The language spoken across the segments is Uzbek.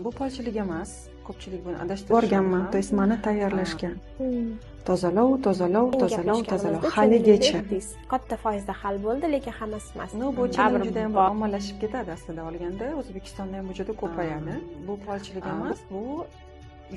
Bu polchilik emas, ko'pchilik buni adashtirishadi. Borganman, то есть mani tayyorlashgan. Tozalov, tozalov, tozalov, tozalov haligacha. Katta foizda hal bo'ldi, lekin hammasi emas. Ну, bu challenge juda ham ommalashib ketadi aslida olganda. O'zbekistonda ham bu juda ko'payadi. Bu polchilik emas, bu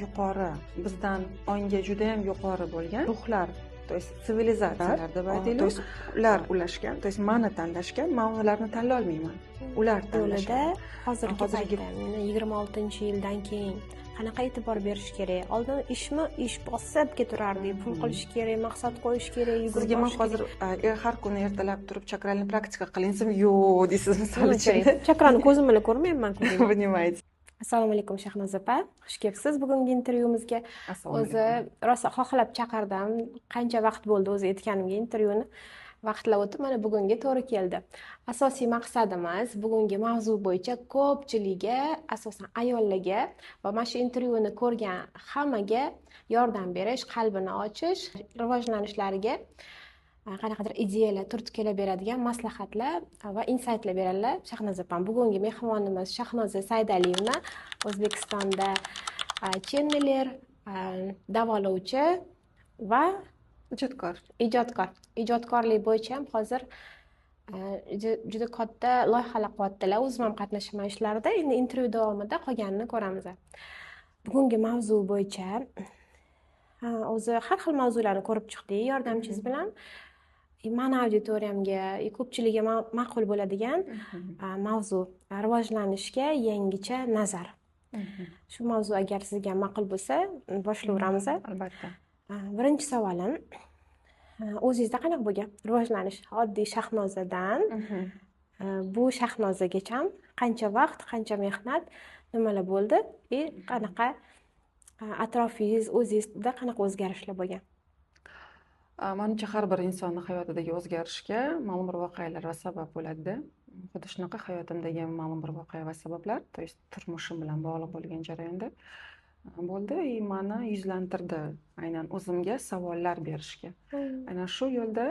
yuqori, bizdan onga juda ham yuqori bo'lgan ruhlar, то есть sivilizatsiyalar deb aytaylik, ular ulashgan, то есть mani tanlashgan, man ularni tanlolmayman. Ular tanlashgan. Hozirgi paytda, 26-yildan keyin qanaqa e'tibor berish kerak? Oldin ishmi, ish bosib keturardik, pul qilish kerak, maqsad qo'yish kerak, yugurib. Sizga men hozir har kuni ertalab turib chakralni praktika qiling desam, yo'q deysiz misol uchun. Chakrani ko'zim bilan ko'rmayman. Понимаете. Assalomu alaykum Shahnoza opa, xush kelibsiz bugungi intervyumizga. O'zi rosa xohlab chaqirdim, qancha vaqt bo'ldi o'zi aytganimga intervyuni. Vaqtlar o'tib mana bugunga to'g'ri keldi. Asosiy maqsadimiz bugungi mavzu bo'yicha ko'pchilikka, asosan ayollarga va mana shu intervyuni ko'rgan hammaga yordam berish, qalbini ochish, rivojlanishlariga qanaqadir ideyalar turtki beradigan maslahatlar va insaytlar beradilar Shahnoza opam. Bugungi mehmonimiz Shahnoza Saydaliyevna, O'zbekistonda chenneler, davolovchi va ijodkor. Ijodkor. Ijodkorlik bo'yicha ham hozir juda katta loyihalar qilyaptilar. O'zim ham qatnashaman ishlarida. Endi intervyu davomida qolganini ko'ramiz. Bugungi mavzu bo'yicha o'zi har xil mavzularni ko'rib chiqdik yordamchingiz bilan. Mani auditoriyamga, ko'pchilikka ma'qul bo'ladigan mavzu rivojlanishga yangicha nazar. Shu mavzu agar sizga ma'qul bo'lsa, boshlayveramiz. Albatta. Birinchi savolim, o'zingizda qanaqa bo'lgan rivojlanish? Oddiy Shahnozadan bu Shahnozagacha qancha vaqt, qancha mehnat, nimalar bo'ldi va qanaqa atrofingiz, o'zingizda qanaqa o'zgarishlar bo'lgan? Manimcha har bir insonning hayotidagi o'zgarishga ma'lum bir voqealar va sabab bo'ladi. Xuddi shunaqa hayotimdagi ma'lum bir voqea va sabablar, то есть turmushim bilan bog'liq bo'lgan jarayonda bo'ldi va meni yuzlantirdi aynan o'zimga savollar berishga. Aynan shu yo'lda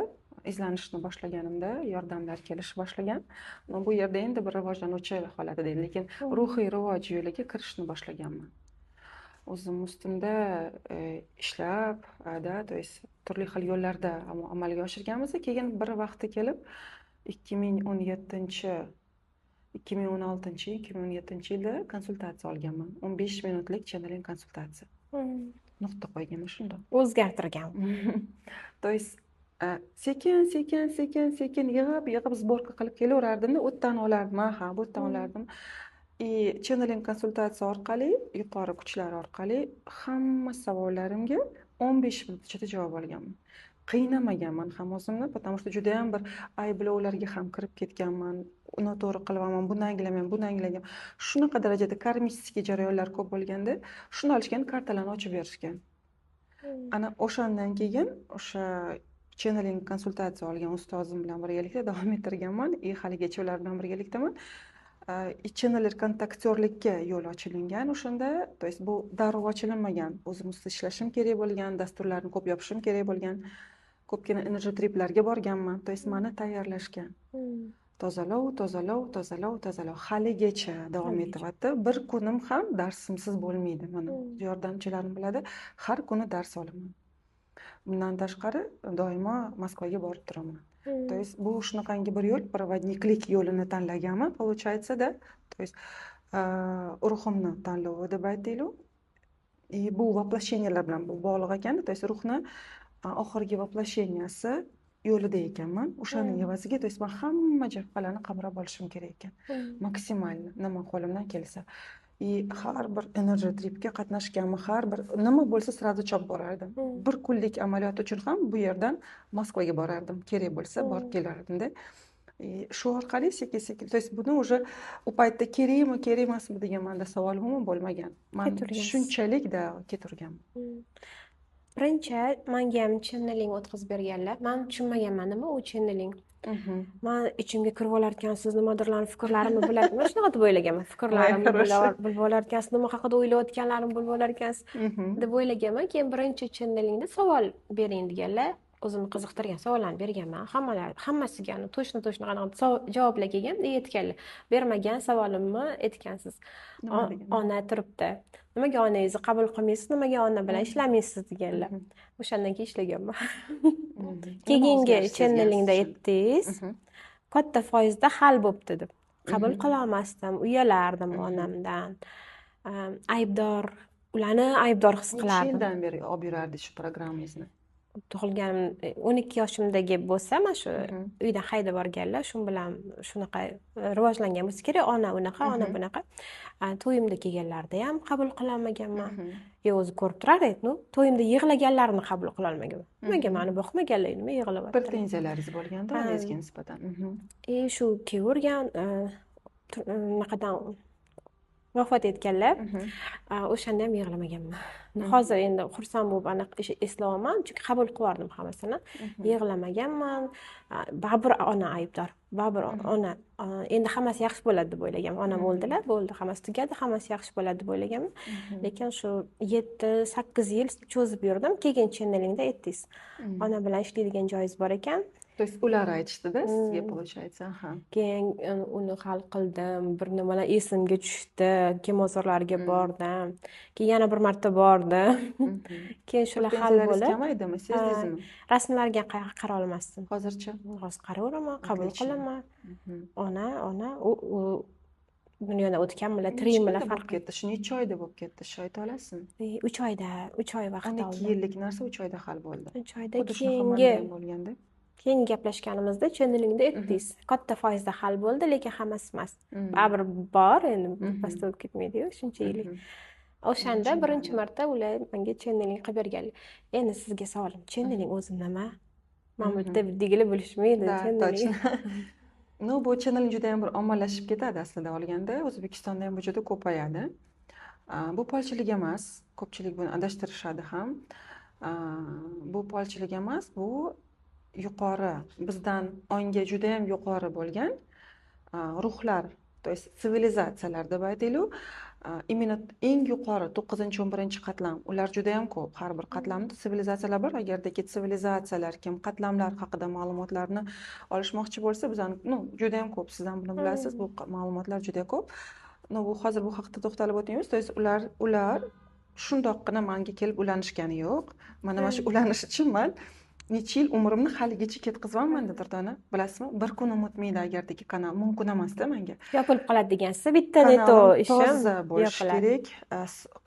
izlanishni boshlaganimda yordamlar kelishi boshlagan. Bu yerda endi bir rivojlanuvchi holatida, lekin ruhiy rivoj yo'liga kirishni boshlaganman. O'zim ustimda ishlab, da, то есть turli xil yo'llarda amalga oshirganmiz. Keyin bir vaqti kelib 2017, 2016, 2017 yilda konsultatsiya olganman. 15 minutlik channeling konsultatsiya. Nuqta qo'yganman shunda. O'zgartirgan. То есть sekin, sekin, sekin, sekin yig'ib, yig'ib сборка qilib kelaverardimda, u yerdan olardim, aha, bu yerdan olardim. И channeling konsultatsiya orqali, yuqori kuchlar orqali hamma savollarimga 15 minut ichida javob olganman. Qiynamaganman ham o'zimni, потому что juda ham bir ayblovlarga ham kirib ketganman, noto'g'ri qilyapman, buni anglamayman, buni anglagan. Shunaqa darajada karmический jarayonlar ko'p bo'lganda, shuni olishgan, kartalarni ochib berishgan. Ana o'shandan keyin o'sha channeling konsultatsiya olgan ustozim bilan birgalikda davom ettirganman и haligacha ular bilan birgalikdaman. Channeler kontaktyorlikka yo'l ochilingan o'shanda, то есть bu darrov ochilinmagan. O'zim ustida ishlashim kerak bo'lgan, dasturlarni ko'p yopishim kerak bo'lgan. Ko'pgina energy triplarga borganman, то есть meni tayyorlashgan. Tozalov, tozalov, tozalov, tozalov haligacha davom etyapti. Bir kunim ham darsimsiz bo'lmaydi. Mana yordamchilarim biladi, har kuni dars olaman. Bundan tashqari doimo Moskvaga borib turaman. То есть bu shunaqangi bir yo'l, проводникlik yo'lini tanlaganman, получается, да? То есть ruhimni tanlovi deb aytaylik. И bu воплощениyalar bilan bu bog'liq ekan, то есть ruhni oxirgi воплощенияsi yo'lida ekanman. O'shaning evaziga, то есть man hamma jabhalarni qamrab olishim kerak ekan. Maksimalni, nima qo'limdan kelsa. И har bir energy tripga qatnashganman, har bir nima bo'lsa сразу chopib borardim. Bir kunlik amaliyot uchun ham bu yerdan Moskvaga borardim, kerak bo'lsa borib kelardimda. И shu orqali sekin-sekin, то есть buni уже u paytda kerakmi, kerak emasmi degan menda savol umuman bo'lmagan. Man shunchalik da keturganman. Birinchi menga ham channeling o'tkazib berganlar. Men tushunmaganman nima u channeling. Man ichimga kirib olarkansiz, nimadirlarni fikrlarimni bilarkan. Man shunaqa deb o'ylaganman. Fikrlarimni bilib olarkansiz, nima haqida o'ylayotganlarimni bilib olarkansiz deb o'ylaganman. Keyin birinchi channelingda savol bering deganlar. O'zimni qiziqtirgan savollarni berganman. Hammasiga точно точно qanaqa javoblar kelgan, aytganlar. Bermagan savolimni aytgansiz. Ona turibdi. Nimaga onangizni qabul qilmaysiz, nimaga ona bilan ishlamaysiz deganlar. O'shandan keyin ishlaganman. Keyingi channelingda aytdingiz, katta foizda hal bo'pti deb. Qabul qila olmasdim, uyalardim onamdan. Aybdor, ularni aybdor his qilardim. Necha yildan beri olib yurardi shu programmangizni? Tug'ilganim 12 yoshimdagi bo'lsa, mana shu uydan haydab borganlar, shu bilan shunaqa rivojlangan bo'lsa kerak, ona unaqa, ona bunaqa. To'yimda kelganlarida ham qabul qila olmaganman. Yo, o'zi ko'rib turar edi, ну, to'yimda yig'laganlarini qabul qila olmaganman. Nimaga meni boqmaganlar, nima yig'layapti? Pretenziyalaringiz bo'lganda onangizga nisbatan. Shu kelavergan, unaqadan vafot etganlar, o'shanda ham yig'lamaganman. Hozir endi xursand bo'lib aniq eslayapman, chunki qabul qilib yubordim hammasini. Yig'lamaganman. Baribir ona aybdor, baribir ona. Endi hammasi yaxshi bo'ladi deb o'ylaganman. Onam o'ldilar, bo'ldi, hammasi tugadi, hammasi yaxshi bo'ladi deb o'ylaganman. Lekin shu 7-8 yil cho'zib yurdim. Keyin channelingda aytdingiz, ona bilan ishlaydigan joyingiz bor ekan. То есть ular aytishdida sizga, получается, aha. Keyin uni hal qildim, bir nimalar esimga tushdi, kemozorlarga bordim. Keyin yana bir marta bordim. Keyin shular hal bo'lib, kamaydimi, sezdingizmi? Rasmlarga qara olmasdim. Hozircha? Hozir qaraveraman, qabul qilaman. Ona, ona, u dunyodan o'tganmilar, tirikmilar farq ketdi. Shu necha oyda bo'lib ketdi? Shu ayta olasizmi? 3 oyda, 3 oy vaqt oldi. 12 yillik narsa 3 oyda hal bo'ldi. 3 oyda keyingi Keyin gaplashganimizda channelingda aytdingiz, katta foizda hal bo'ldi, lekin hammasi emas. Baribir bor, endi pastga bo'lib ketmaydi-yu, shuncha yillik. O'shanda birinchi marta ular menga channeling qilib berganlar. Endi sizga savolim, channeling o'zi nima? Mana bu yerda degilar bilishmaydi channeling. Ну, bu channeling juda ham bir ommalashib ketadi aslida olganda, O'zbekistonda ham bu juda ko'payadi. Bu polchilik emas, ko'pchilik buni adashtirishadi ham. Bu polchilik emas, bu yuqori, bizdan onga juda ham yuqori bo'lgan ruhlar, то есть sivilizatsiyalar deb aytaylik, именно eng yuqori 9-11 qatlam, ular juda ham ko'p. Har bir qatlamda sivilizatsiyalar bor. Agardaki sivilizatsiyalar kim qatlamlar haqida ma'lumotlarni olishmoqchi bo'lsa, bizani, ну, juda ham ko'p, siz ham buni bilasiz, bu ma'lumotlar juda ko'p. Но, bu hozir bu haqida to'xtalib o'tmaymiz. То есть ular shundoqqina menga kelib ulanishgani yo'q. Mana shu ulanish uchun men necha yil umrimni haligacha ketkazyapman Durdona, bilasizmi? Bir kunim o'tmaydi agardagi kanal mumkin emasda menga. Yopilib qoladi degansiz, bitta neto ishim toza bo'lishi kerak,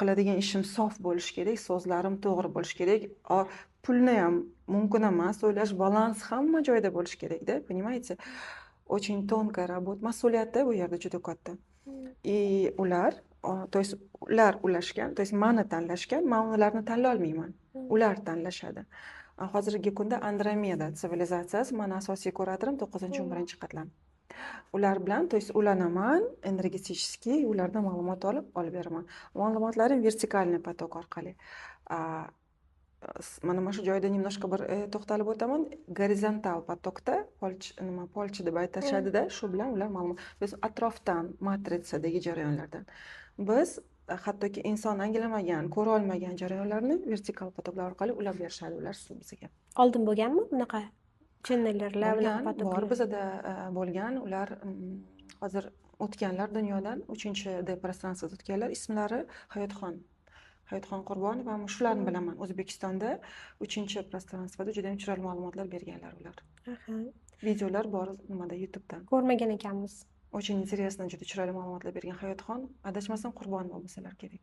qiladigan ishim sof bo'lishi kerak, so'zlarim to'g'ri bo'lishi kerak, pulni ham mumkin emas o'ylash, balans hamma joyda bo'lishi kerakda, понимаете? Очень тонкая работа, mas'uliyatda bu yerda juda katta. И ular, то есть ular ulashgan, то есть meni tanlashgan, men ularni tanlay olmayman. Ular tanlashadi. Hozirgi kunda Andromeda sivilizatsiyasi meni asosiy kuratorim 9-11 qatlam. Ular bilan, то есть ulanaman energetически, ulardan ma'lumot olib beraman. Ma'lumotlarim vertikalniy potok orqali. Mana shu joyda немножко bir to'xtalib o'taman. Gorizontal potokda nima polchi deb aytishadida, shu bilan ular ma'lumot biz atrofdan, matritsadagi jarayonlardan. Biz hattoki inson anglamagan, ko'ra olmagan jarayonlarni vertikal potoklar orqali ulab berishadi ular bizga. Oldin bo'lganmi bunaqa channellar, bunaqa potoklar? Bor, bizada bo'lgan. Ular hozir o'tganlar dunyodan, 3D prostransiyada o'tganlar, ismlari Hayotxon. Hayotxon Qurbonov, va shularni bilaman. O'zbekistonda 3-prostransiyada juda ham chiroyli ma'lumotlar berganlar ular. Videolar bor nimada, YouTube'dan. Ko'rmagan ekanmiz. Очень интересно, juda chiroyli ma'lumotlar bergan Hayotxon, adashmasam Qurbonova bo'lsalar kerak.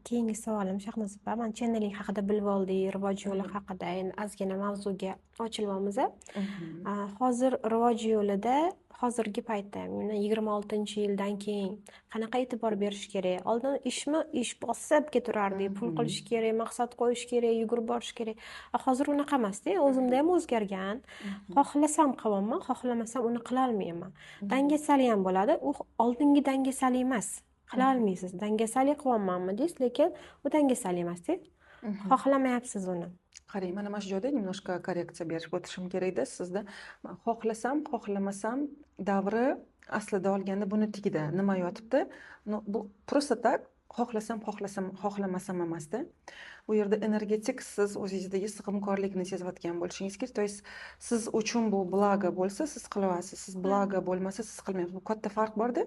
Keyingi savolim Shahnoza opa, mana channeling haqida bilib oldik, rivoj yo'li haqida, endi ozgina mavzuga ochilyapmiz. Hozir rivoj yo'lida, hozirgi paytda, mana 26-yildan keyin qanaqa e'tibor berish kerak? Oldin ishmi, ish bosib keturardik, pul qilish kerak, maqsad qo'yish kerak, yugurib borish kerak. Hozir unaqa emasda, o'zimda ham o'zgargan. Xohlasam qilaman, xohlamasam uni qila olmayman. Dangasali ham bo'ladi, u oldingi dangasali emas. Qila olmaysiz. Dangasali qilyapmanmi deysiz, lekin u dangasali emasda. Xohlamayapsiz uni. Qarang, mana shu joyda немножко korreksiya berib o'tishim kerakda sizda. Xohlasam, xohlamasam davri aslida olganda buni tagida nima yotibdi? No, bu просто так Xohlasam, xohlasam, xohlamasam emasda. Bu yerda energetik siz o'zingizdagi sig'imkorlikni sezayotgan bo'lishingiz kerak. То есть siz uchun bu благо bo'lsa, siz qilyapsiz, siz благо bo'lmasa, siz qilmaysiz. Bu katta farq borda.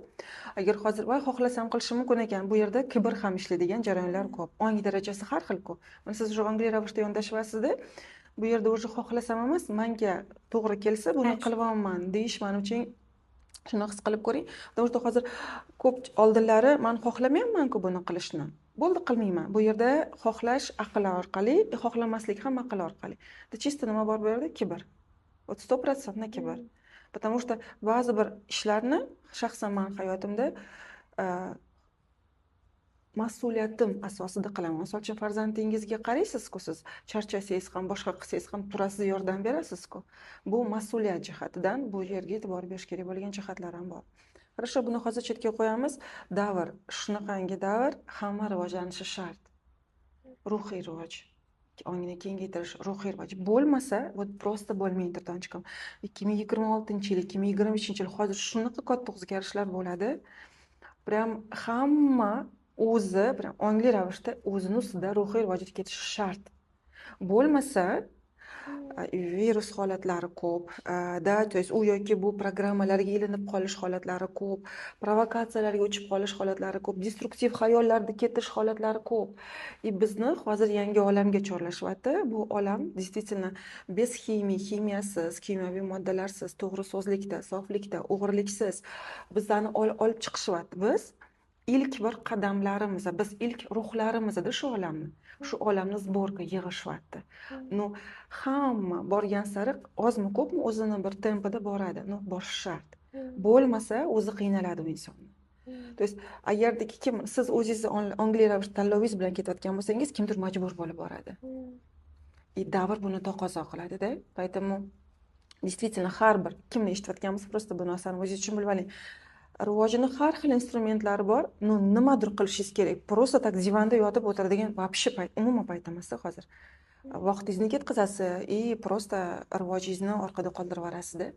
Agar hozir voy, xohlasam qilishim mumkin ekan, bu yerda kibr ham ishlaydigan jarayonlar ko'p. Ong darajasi har xil ko'p. Mana siz уже ongli ravishda yondashyapsizda. Bu yerda уже xohlasam emas, manga to'g'ri kelsa, buni qilyapman deyish manimcha shuni his qilib ko'ring. Потому что hozir ko'p oldinlari man xohlamayapman-ku buni qilishni. Bo'ldi, qilmayman. Bu yerda xohlash aql orqali, xohlamaslik ham aql orqali. Чисто nima bor bu yerda? Kibr. Вот стопроцентный kibr. Потому что ba'zi bir ishlarni shaxsan man hayotimda mas'uliyatim asosida qilaman. Misol uchun, farzandingizga qaraysizku siz, charchasangiz ham, boshqa qilsangiz ham turasiz, yordam berasizku. Bu mas'uliyat jihatidan bu yerga e'tibor berish kerak bo'lgan jihatlar ham bor. Хорошо, buni hozir chetga qo'yamiz. Davr shunaqangi davr, hamma rivojlanishi shart. Ruhiy rivoj, ongni kengaytirish, ruhiy rivoj bo'lmasa, вот просто bo'lmaydi, Turdonchinkom. 2026-yil, 2025-yil hozir shunaqa katta o'zgarishlar bo'ladi. Прям hamma o'zi прям ongli ravishda o'zini ustida ruhiy rivojga ketishi shart. Bo'lmasa virus holatlari ko'p, да, то есть u yoki bu programmalarga ilinib qolish holatlari ko'p, provokatsiyalarga uchib qolish holatlari ko'p, destruktiv xayollarda ketish holatlari ko'p. И bizni hozir yangi olamga chorlashyapti. Bu olam действительно без химии, ximiyasiz, kimyoviy moddalarsiz, to'g'ri so'zlikda, soflikda, o'g'irliksiz bizlarni olib chiqishyapti. Biz ilk bir qadamlarimiz, biz ilk ruhlarimizda shu olamni, shu olamni сборка yig'ishyapti. Ну, hamma borgan sari ozmi ko'pmi o'zini bir tempida boradi. Ну, borishi shart. Bo'lmasa o'zi qiynaladi u inson. То есть agardiki kim siz o'zingizni ongli ravishda tanlovingiz bilan ketayotgan bo'lsangiz, kimdir majbur bo'lib boradi. И davr buni taqozo qiladida. Поэтому действительно har bir kimni eshitayotgan bo'lsa, просто bu narsani o'zingiz uchun bilib oling. Rivojini har xil instrumentlari bor, но nimadir qilishingiz kerak. Просто так divanda yotib o'tiradigan вообще payt, umuman payt emasda hozir. Vaqtingizni ketkazasiz и просто rivojingizni orqada qoldirib yuborasizda.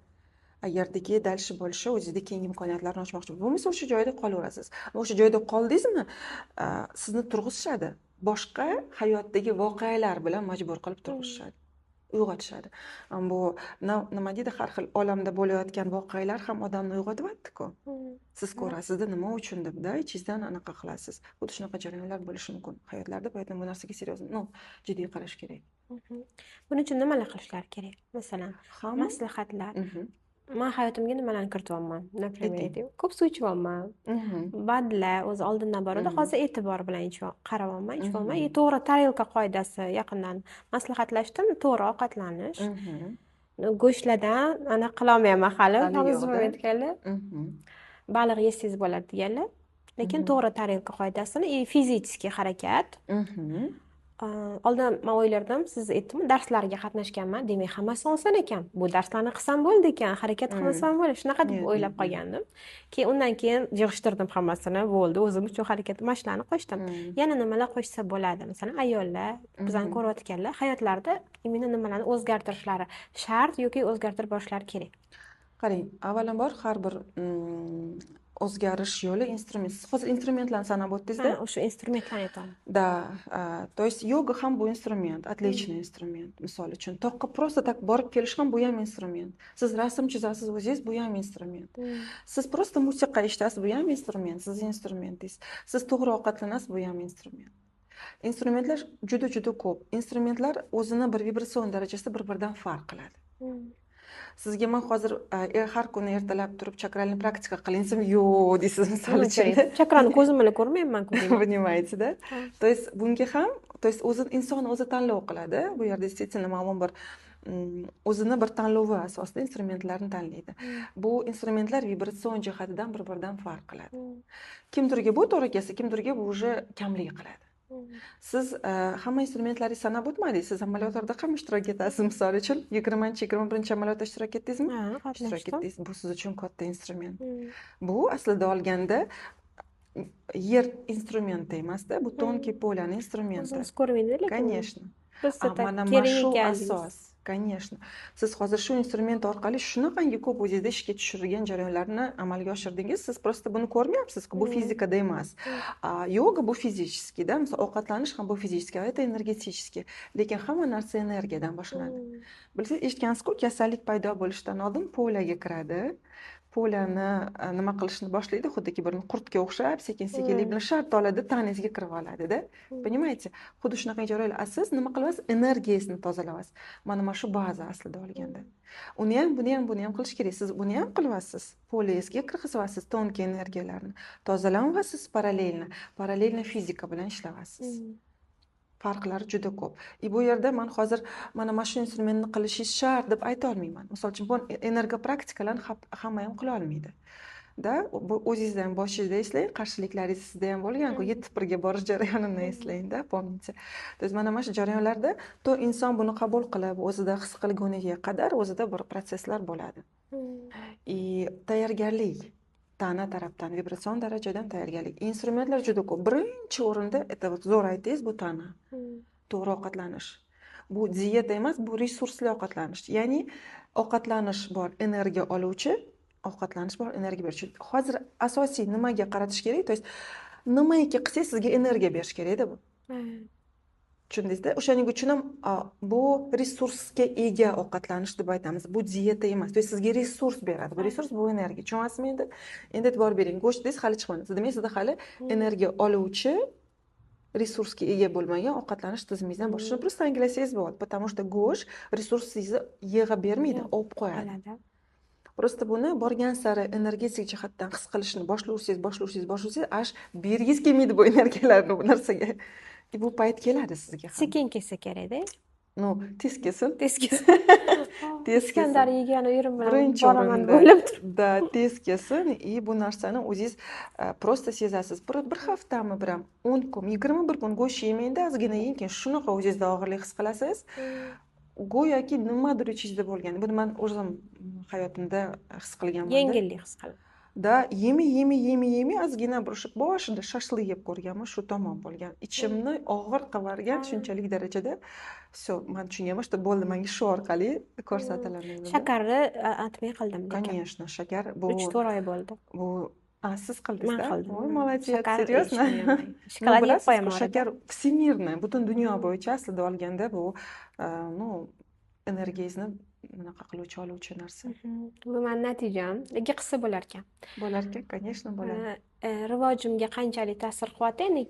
Agardiki дальше больше o'zingizda keng imkoniyatlarni ochmoqchi bo'lmasa, o'sha joyda qolaverasiz. O'sha joyda qoldingizmi, sizni turg'izishadi. Boshqa hayotdagi voqealar bilan majbur qilib turg'izishadi. Uyg'otishadi. Bu nima deydi, har xil olamda bo'layotgan voqealar ham odamni uyg'otyapti-ku. Siz ko'rasizda nima uchun debda, ichingizdan anaqa qilasiz. Xuddi shunaqa jarayonlar bo'lishi mumkin hayotlarda, поэтому bu narsaga серьезно, ну, jiddiy qarash kerak. Buning uchun nimalar qilishlar kerak? Masalan, maslahatlar. Man hayotimga nimalarni kirityapman? Например, Ayting. ko'p suv ichyapman. БАД lar o'zi oldindan bor edi, hozir e'tibor bilan qarayapman, ichyapman. И to'g'ri tarelka qoidasi yaqindan maslahatlashdim, to'g'ri ovqatlanish. Go'shtlardan anaqa qilolmayapman hali, Hali hozir yo'qda. aytganlar. Baliq yesangiz bo'ladi deganlar. Lekin to'g'ri tarelka qoidasini и физический harakat. Oldin man o'ylardim, siz aytdimmi, darslarga qatnashganman, demak hammasi oson ekan. Bu darslarni qilsam bo'ldi ekan, harakat qilmasam bo'ldi. Shunaqa deb o'ylab qolgandim. Keyin undan keyin yig'ishtirdim hammasini, bo'ldi, o'zim uchun harakat, mana shularni qo'shdim. Yana nimalar qo'shsa bo'ladi? Masalan, ayollar, bizani ko'rayotganlar hayotlarida именно nimalarni o'zgartirishlari shart yoki o'zgartirib borishlari kerak? Qarang, avvalambor har bir o'zgarish yo'li instrument. Siz hozir instrumentlarni sanab o'tdingizda. Ha, o'sha instrumentlarni aytaman. Да, то есть yoga ham bu instrument, отличный instrument. Misol uchun, toqqa просто так borib kelish ham bu ham instrument. Siz rasm chizasiz o'zingiz, bu ham instrument. Siz просто musiqa eshitasiz, bu ham instrument, sizni instrumentingiz. Siz to'g'ri ovqatlanasiz, bu ham instrument. Instrumentlar juda-juda ko'p. Instrumentlar o'zini bir vibratsion darajasida bir-biridan farq qiladi. Sizga man hozir har kuni ertalab turib чакральный praktika qiling desam, yo'q deysiz misol uchun. Chakrani ko'zim bilan ko'rmayapman-ku. Понимаете, да? То есть bunga ham, то есть o'zi inson o'zi tanlov qiladi. Bu yerda действительно ma'lum bir o'zini bir tanlovi asosida instrumentlarni tanlaydi. Bu instrumentlar vibratsion jihatidan bir-biridan farq qiladi. Kimdirga bu to'g'ri kelsa, kimdirga bu уже kamlik qiladi. Siz hamma instrumentlarni sanab o'tmadingiz. Siz amaliyotlarda ham ishtirok etasiz, misol uchun, 20, 21 amaliyotda ishtirok etdingizmi? Ha, Ishtirok qatnashdim. etdingiz. Bu siz uchun katta instrument. Bu aslida olganda yer instrumenti emasda, bu тонкий поля ni instrumenti. O'zimiz ko'rmaydi, lekin Конечно. просто так Mana kerak shu ekan deymiz. asos. Конечно. Siz hozir shu instrument orqali shunaqangi ko'p o'zingizda ishga tushirgan jarayonlarni amalga oshirdingiz. Siz просто buni ko'rmayapsiz-ku, bu fizikada emas. Yoga bu физический, да, misol ovqatlanish ham bu физический, это энергетический. Lekin hamma narsa energiyadan boshlanadi. Bilsangiz, eshitgansiz-ku, kasallik paydo bo'lishidan oldin поле ga kiradi. Поле ni nima qilishni boshlaydi, xuddiki bir qurtga o'xshab, sekin-sekinlik bilan shart oladi, tanangizga kirib oladida. Понимаете? Xuddi shunaqa jarayonlar. A siz nima qilyapsiz? Energiyasini tozalayapsiz. Mana shu baza aslida olganda. Uni ham, buni ham, buni ham qilish kerak. Siz buni ham qilyapsiz. Поле ngizga kirgizyapsiz тонкий energiyalarni. Tozalanyapsiz параллельно. Параллельно fizika bilan ishlayapsiz. Farqlari juda ko'p. И bu yerda man hozir mana shu instrumentni qilishingiz shart deb ayta olmayman. Misol uchun, bu energopraktikalarni hamma ham qila olmaydi. Da, bu o'zingizda ham boshingizda eslang, qarshiliklaringiz sizda ham bo'lgan-ku, 7-1ga borish jarayonini eslang-da, помните. То есть mana shu jarayonlarda to inson buni qabul qilib, o'zida his qilguniga qadar o'zida bir protsesslar bo'ladi. И tayyorgarlik tana tarafdan, vibratsion darajadan tayyorgarlik. Instrumentlar juda ko'p. Birinchi o'rinda, это вот zo'r aytdingiz, bu tana. To'g'ri ovqatlanish. Bu dieta emas, bu resursli ovqatlanish. Ya'ni ovqatlanish bor energiya oluvchi, ovqatlanish bor energiya beruvchi. Hozir asosiy nimaga qaratish kerak? То есть nimaiki qilsangiz, sizga energiya berish kerakda bu. Tushundingizda? O'shaning uchun ham bu resursga ega ovqatlanish deb aytamiz. Bu dieta emas. То есть sizga resurs beradi. Bu resurs, bu energiya. Tushunyapsizmi endi? Endi e'tibor bering. Go'sht deyiz, hali chiqmadi. Demak, sizda hali energiya oluvchi, resursga ega bo'lmagan ovqatlanish tizimingizdan bor. Shuni просто anglasangiz bo'ladi. Потому что go'sht resursingizni yig'ib bermaydi, olib qo'yadi. Oladi. Просто buni borgan sari energetik jihatdan his qilishni boshlayversangiz, boshlayversangiz, boshlayversangiz, аж bergingiz kelmaydi bu energiyalarni bu narsaga. И bu payt keladi sizga ham. Sekin kelsa kerakda. Ну, tez kelsin. Tez kelsin. Tez Iskandar kelsin. Yegani erim bilan Birinchi boraman o'rinda deb o'ylab turibman. Да, tez kelsin и bu narsani o'zingiz просто sezasiz. Bir haftami, bir ham 10 kun, 21 kun go'sht yemangda, ozgina yeng, keyin shunaqa o'zingizda og'irlik his qilasiz. Go'yoki nimadir ichingizda bo'lgan. Buni man o'zim hayotimda his qilganman. Yengillik his qilib. Да, yemay, yemay, yemay, yemay, ozgina bir o'sha boshida shashlik yeb ko'rganman, shu tamom bo'lgan. Ichimni og'ir qilib shunchalik darajada. Всё, man tushunganman, что bo'ldi, menga shu orqali ko'rsatiladi. Shakarni atmay qildim lekin. Конечно, shakar bu 3-4 oy bo'ldi. Bu siz qildingiz, Man да? qildim. Voy, молодец, Shakar серьезно? ichmayman. Ну, Shokolad yeb bilasizku, qo'yaman orada. shakar всемирный, butun dunyo bo'yicha aslida olganda bu, ну, energiyangizni bunaqa qiluvchi, oluvchi narsa. Bu mani natijam. Lekin qilsa bo'larkan. Bo'larkan, конечно, bo'ladi. Rivojimga qanchalik ta'sir qilyapti, endi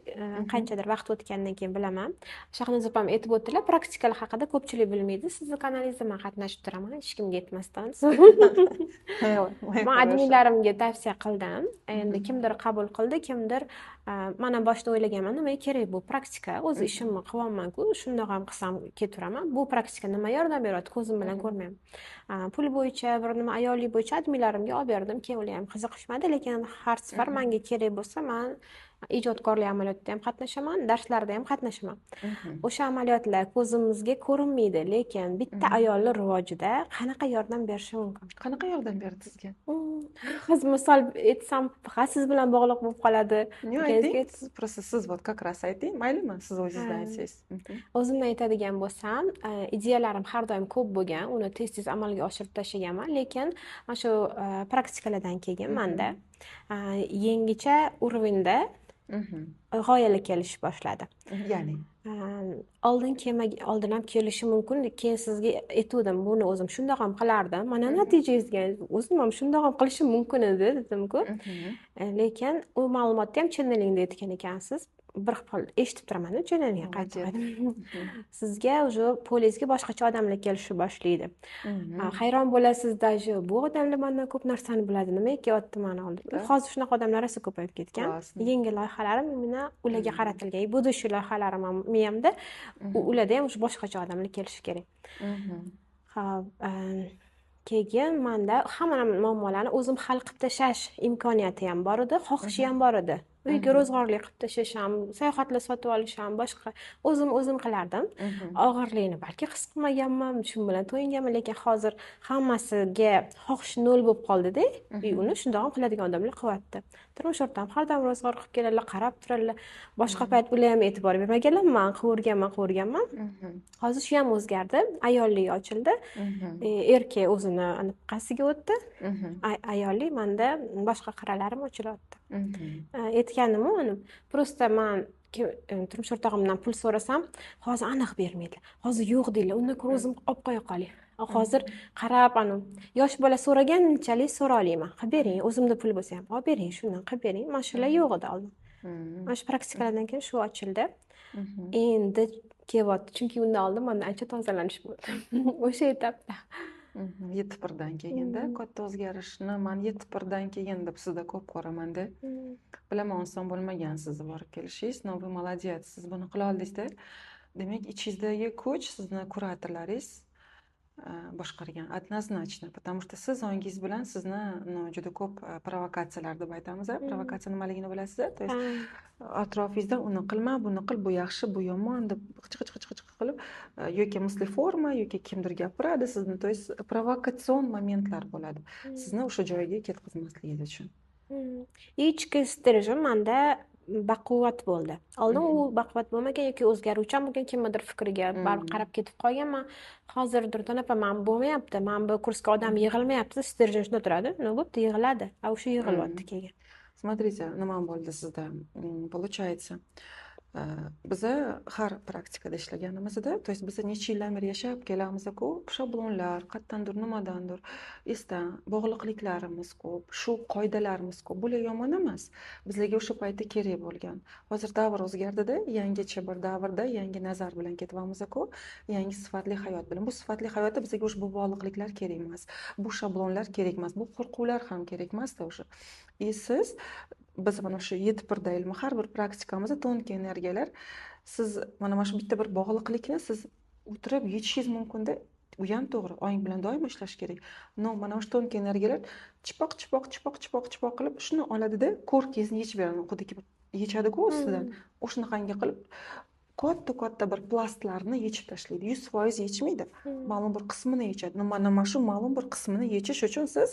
qanchadir vaqt o'tgandan keyin bilaman. Shahnoza opam aytib o'tdilar, praktikalar haqida ko'pchilik bilmaydi. Sizni kanalingizda man qatnashib turaman, hech kimga aytmasdan. Man adminlarimga tavsiya qildim. Endi kimdir qabul qildi, kimdir man ham boshida o'ylaganman, nimaga kerak bu praktika? O'zi ishimni qilyapman-ku, shundoq ham qilsam ketaveraman. Bu praktika nima yordam beradi? Ko'zim bilan ko'rmayman. Pul bo'yicha, bir nima ayollik bo'yicha adminlarimga olib berdim. Keyin ular ham qiziqishmadi, lekin har safar menga kerak bo'lsa, man ijodkorlik amaliyotida ham qatnashaman, darslarda ham qatnashaman. O'sha amaliyotlar ko'zimizga ko'rinmaydi, lekin bitta ayolni rivojida qanaqa yordam berishi mumkin? Qanaqa yordam berdi sizga? Hozir misol aytsam, faqat siz bilan bog'liq bo'lib qoladi. Yo'q, ayting, siz просто siz вот как раз ayting, maylimi? Siz o'zingizdan aytsangiz. O'zimdan aytadigan bo'lsam, ideyalarim har doim ko'p bo'lgan, uni tez-tez amalga oshirib tashlaganman, lekin mana shu praktikalardan keyin manda yangicha уровень da g'oyalar kelishib boshladi. Ya'ni? Oldin oldin ham kelishi mumkin, keyin sizga aytuvdim, buni o'zim shundoq ham qilardim. Mana natijangizga o'zim ham shundoq ham qilishim mumkin edi dedim-ku. Lekin u ma'lumotni ham channelingda aytgan ekansiz. Bir xil eshitib turaman, channelingga qaytib. Sizga уже поле ngizga boshqacha odamlar kelishni boshlaydi. Hayron bo'lasiz даже, bu odamlar mandan ko'p narsani biladi, nimaga kelyapti mani oldimga? Hozir shunaqa odamlar rosa ko'payib ketgan. Yangi loyihalarim именно ularga qaratilgan. Будущий loyihalarim ham miyamda, ularda ham o'sha boshqacha odamlar kelishi kerak. Xo'p, keyin manda hamma muammolarni o'zim hal qilib tashlash imkoniyati ham bor edi, xohishi ham bor edi. Uyga ro'zg'orlik qilib tashlash ham, sayohatlar sotib olish ham, boshqa o'zim qilardim. Og'irligini balki his qilmaganman, shu bilan to'yinganman, lekin hozir hammasiga xohish nol bo'lib qoldi-da. Uni shundoq ham qiladigan odamlar qilyapti. Turmush o'rtog'im har doim ro'zg'or qilib keladilar, qarab turadilar. Boshqa payt ular ham e'tibor bermaganlar, man qilaverganman. Hozir shu ham o'zgardi. Ayollik ochildi. Erkak o'zini anaqasiga o'tdi. Ayollik menda boshqa qirralarim ochilyapti. Aytganim uni, просто man turmush o'rtog'imdan pul so'rasam, hozir aniq bermaydilar. Hozir yo'q deydilar. Undan ko'ra o'zim olib qo'ya qolay. Hozir qarab, yosh bola so'raganchalik so'ra olmayman. Qilib bering, o'zimda pul bo'lsa ham olib bering, shundan qilib bering. Mana shular yo'q edi oldin. Mana shu praktikalardan keyin shu ochildi. Endi kelyapti, chunki undan oldin menda ancha tozalanish bo'ldi. O'sha etapda. 7-1dan keyinda katta o'zgarishni man 7-1dan keyin deb sizda ko'p ko'ramanda. Bilaman, oson bo'lmagan sizni borib kelishingiz, но вы молодец, siz buni qila oldingizda. Demak, ichingizdagi kuch sizni kuratorlaringiz boshqargan однозначно, потому что siz ongingiz bilan sizni juda ko'p provokatsiyalar deb aytamiz. Provokatsiya nimaligini bilasiz, то есть atrofingizdan uni qilma, buni qil, bu yaxshi, bu yomon deb qich qich qich qilib, yoki мыслеформа, yoki kimdir gapiradi sizni, то есть provokatsion momentlar bo'ladi sizni o'sha joyga ketkazmasligingiz uchun. Ichki стержень manda baquvvat bo'ldi. Oldin u baquvvat bo'lmagan yoki o'zgaruvchan bo'lgan, kimnidir fikriga baribir qarab ketib qolganman. Hozir Durdona opa, man bo'lmayapti, man bu kursga odam yig'ilmayapti, стержень shunda turadi. Nima bo'pti, yig'iladi. A o'sha yig'ilyapti keyin. Смотрите, nima bo'ldi sizda? Получается, biza har praktikada ishlaganimizda, то есть biza necha yildan beri yashab kelamiz-ku, shablonlar, qayerdandir, nimadandir esdan bog'liqliklarimiz ko'p, shu qoidalarimiz ko'p. Bular yomon emas. Bizlarga o'sha paytda kerak bo'lgan. Hozir davr o'zgardida, yangicha bir davrda, yangi nazar bilan ketyapmiz-ku, yangi sifatli hayot bilan. Bu sifatli hayotda bizga ushbu bog'liqliklar kerak emas, bu shablonlar kerak emas, bu qo'rquvlar ham kerak emasda o'sha. И siz, biz mana shu 7-1da ilmi har bir praktikamizda тонкий energiyalar, siz mana shu bitta bir bog'liqlikni siz o'tirib yechishingiz mumkinda, u ham to'g'ri, ong bilan doimo ishlash kerak. Но mana shu тонкий energiyalar chipoq chipoq chipoq chipoq chipoq qilib shuni oladida, korkingizni yechib beradi, xuddiki yechadi-ku ustidan. O'shanaqangi qilib katta katta bir plastlarni yechib tashlaydi. 100% yechmaydi. Ma'lum bir qismini yechadi. Mana shu ma'lum bir qismini yechish uchun siz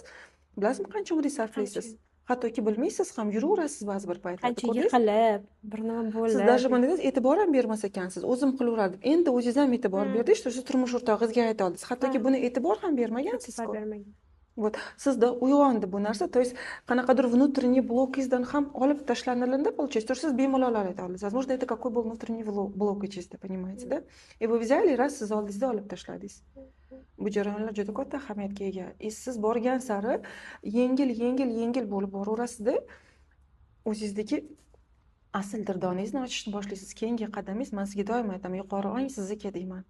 bilasizmi qancha umringizni sarflaysiz? Hattoki bilmaysiz ham, yuraverasiz ba'zi bir paytlarda. Qancha yiqilib, bir nima bo'lib. Siz даже mana dedingiz, e'tibor ham bermas ekansiz. O'zim qilaverardim. Endi o'zingiz ham e'tibor berdingiz, shu turmush o'rtog'ingizga ayta oldingiz. Hattoki buni e'tibor ham bermagansiz-ku. Вот, sizda uyg'ondi bu narsa, то есть qanaqadir внутренний blokingizdan ham olib tashlanilindi, получается, то есть siz bemalol ayta olasiz. Возможно, это какой был внутренний блок ichingizda, понимаете, да? И вы взяли, раз siz oldingizda olib tashladingiz. Bu jarayonlar juda katta ahamiyatga ega. И siz borgan sari yengil, yengil, yengil bo'lib boraverasizda, o'zingizdagi asl dirdoningizni ochishni boshlaysiz. Keyingi qadamingiz, men sizga doim aytaman, yuqori ong sizniki deyman.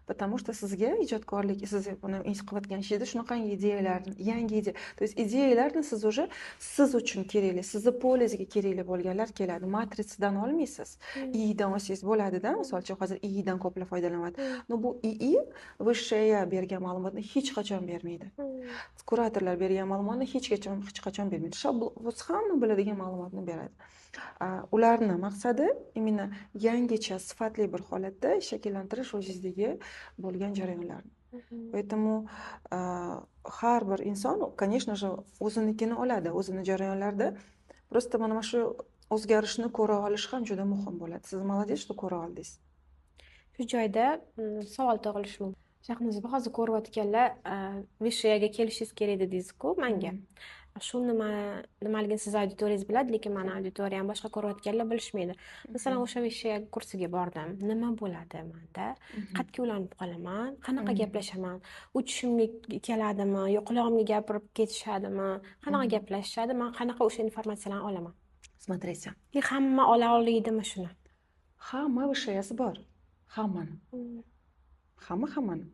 Потому что sizga ijodkorlik, siz buni ish qilayotgan ishingizda shunaqangi ideyalar, yangi ideya, то есть ideyalarni siz уже siz uchun kerakli, sizni polingizga kerakli bo'lganlar keladi. Matrisadan olmaysiz. II dan olsangiz bo'ladida, misol uchun hozir II dan ko'plar foydalanyapti. Но bu II высшая bergan ma'lumotni hech qachon bermaydi. Kuratorlar bergan ma'lumotni hech qachon, hech qachon bermaydi. Shablon hamma biladigan ma'lumotni beradi. Ularni maqsadi именно yangicha sifatli bir holatda shakllantirish o'zingizdagi bo'lgan jarayonlarni. Поэтому har bir inson, конечно же, o'zinikini oladi, o'zini jarayonlarida. Просто mana shu o'zgarishni ko'ra olish ham juda muhim bo'ladi. Siz молодец, что ko'ra oldingiz. Shu joyda savol tug'ilishi mumkin. Shahnoza opa, hozir ko'rayotganlar, высшая ga kelishingiz kerak dedingiz-ku menga. Shu nimaligini siz auditoriyangiz biladi, lekin mani auditoriyam boshqa ko'rayotganlar bilishmaydi. Masalan, o'sha высшая kursiga bordim. Nima bo'ladi menda? Qayerga ulanib qolaman? Qanaqa gaplashaman? U tushimga keladimi yo qulog'imga gapirib ketishadimi? Qanaqa gaplashishadi? Men qanaqa o'sha informatsiyalarni olaman? Смотрите. И hamma ola olaydimi shuni? Hamma высшая si bor. Hammani. Hamma hammani.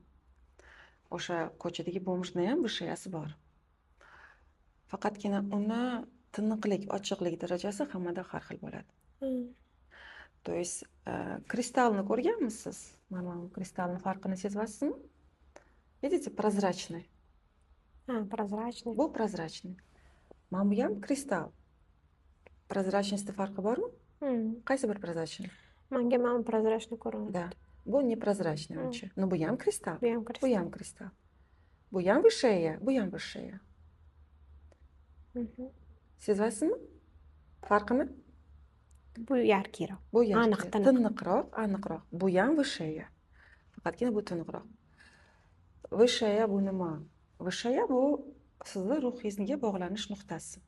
O'sha ko'chadagi бомж ni ham высшая si bor. Faqatgina uni tiniqlik, ochiqlik darajasi hammada har xil bo'ladi. То есть kristalni ko'rganmisiz? Mana bu kristalni farqini sezyapsizmi? Видите, прозрачный. Ha, прозрачный. Bu прозрачный. Mana bu ham kristal. Прозрачность farqi bormi? Qaysi bir прозрачный? Manga mana прозрачный ko'rinadi. Да. Bu непрозрачный uncha. Но bu ham kristal. Bu ham kristal. Bu ham kristal. Bu ham высшая, bu ham высшая. Sezyapsizmi farqini? Bu яркий roq. Bu яркий. Aniq, tiniq. Tiniqroq, aniqroq. Bu ham высшая. Faqatgina bu tiniqroq. Высшая bu nima? Высшая bu sizni ruhingizga bog'lanish nuqtasi.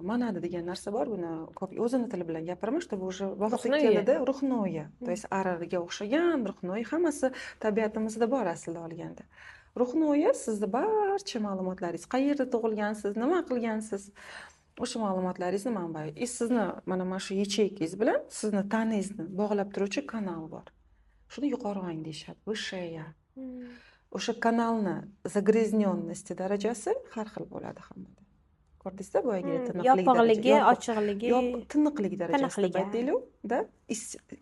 Monada degan narsa bor, buni ko'p o'zini tili bilan gapiraman, чтобы уже vaqti keldida ruhnoyi, то есть arariga o'xshagan ruhnoyi hammasi tabiatimizda bor aslida olganda. Ruhnoyi sizni barcha ma'lumotlaringiz, qayerda tug'ilgansiz, nima qilgansiz, o'sha ma'lumotlaringizni manbai. И sizni mana shu yacheykangiz bilan sizni tanangizni bog'lab turuvchi kanal bor. Shuni yuqori ong deyishadi, высшая. O'sha kanalni загрязненности darajasi har xil bo'ladi hammada. Ko'rdingizda boyagi tiniqlik yopiqligi, ochiqligi, tiniqlik darajasi deb aytaylik, da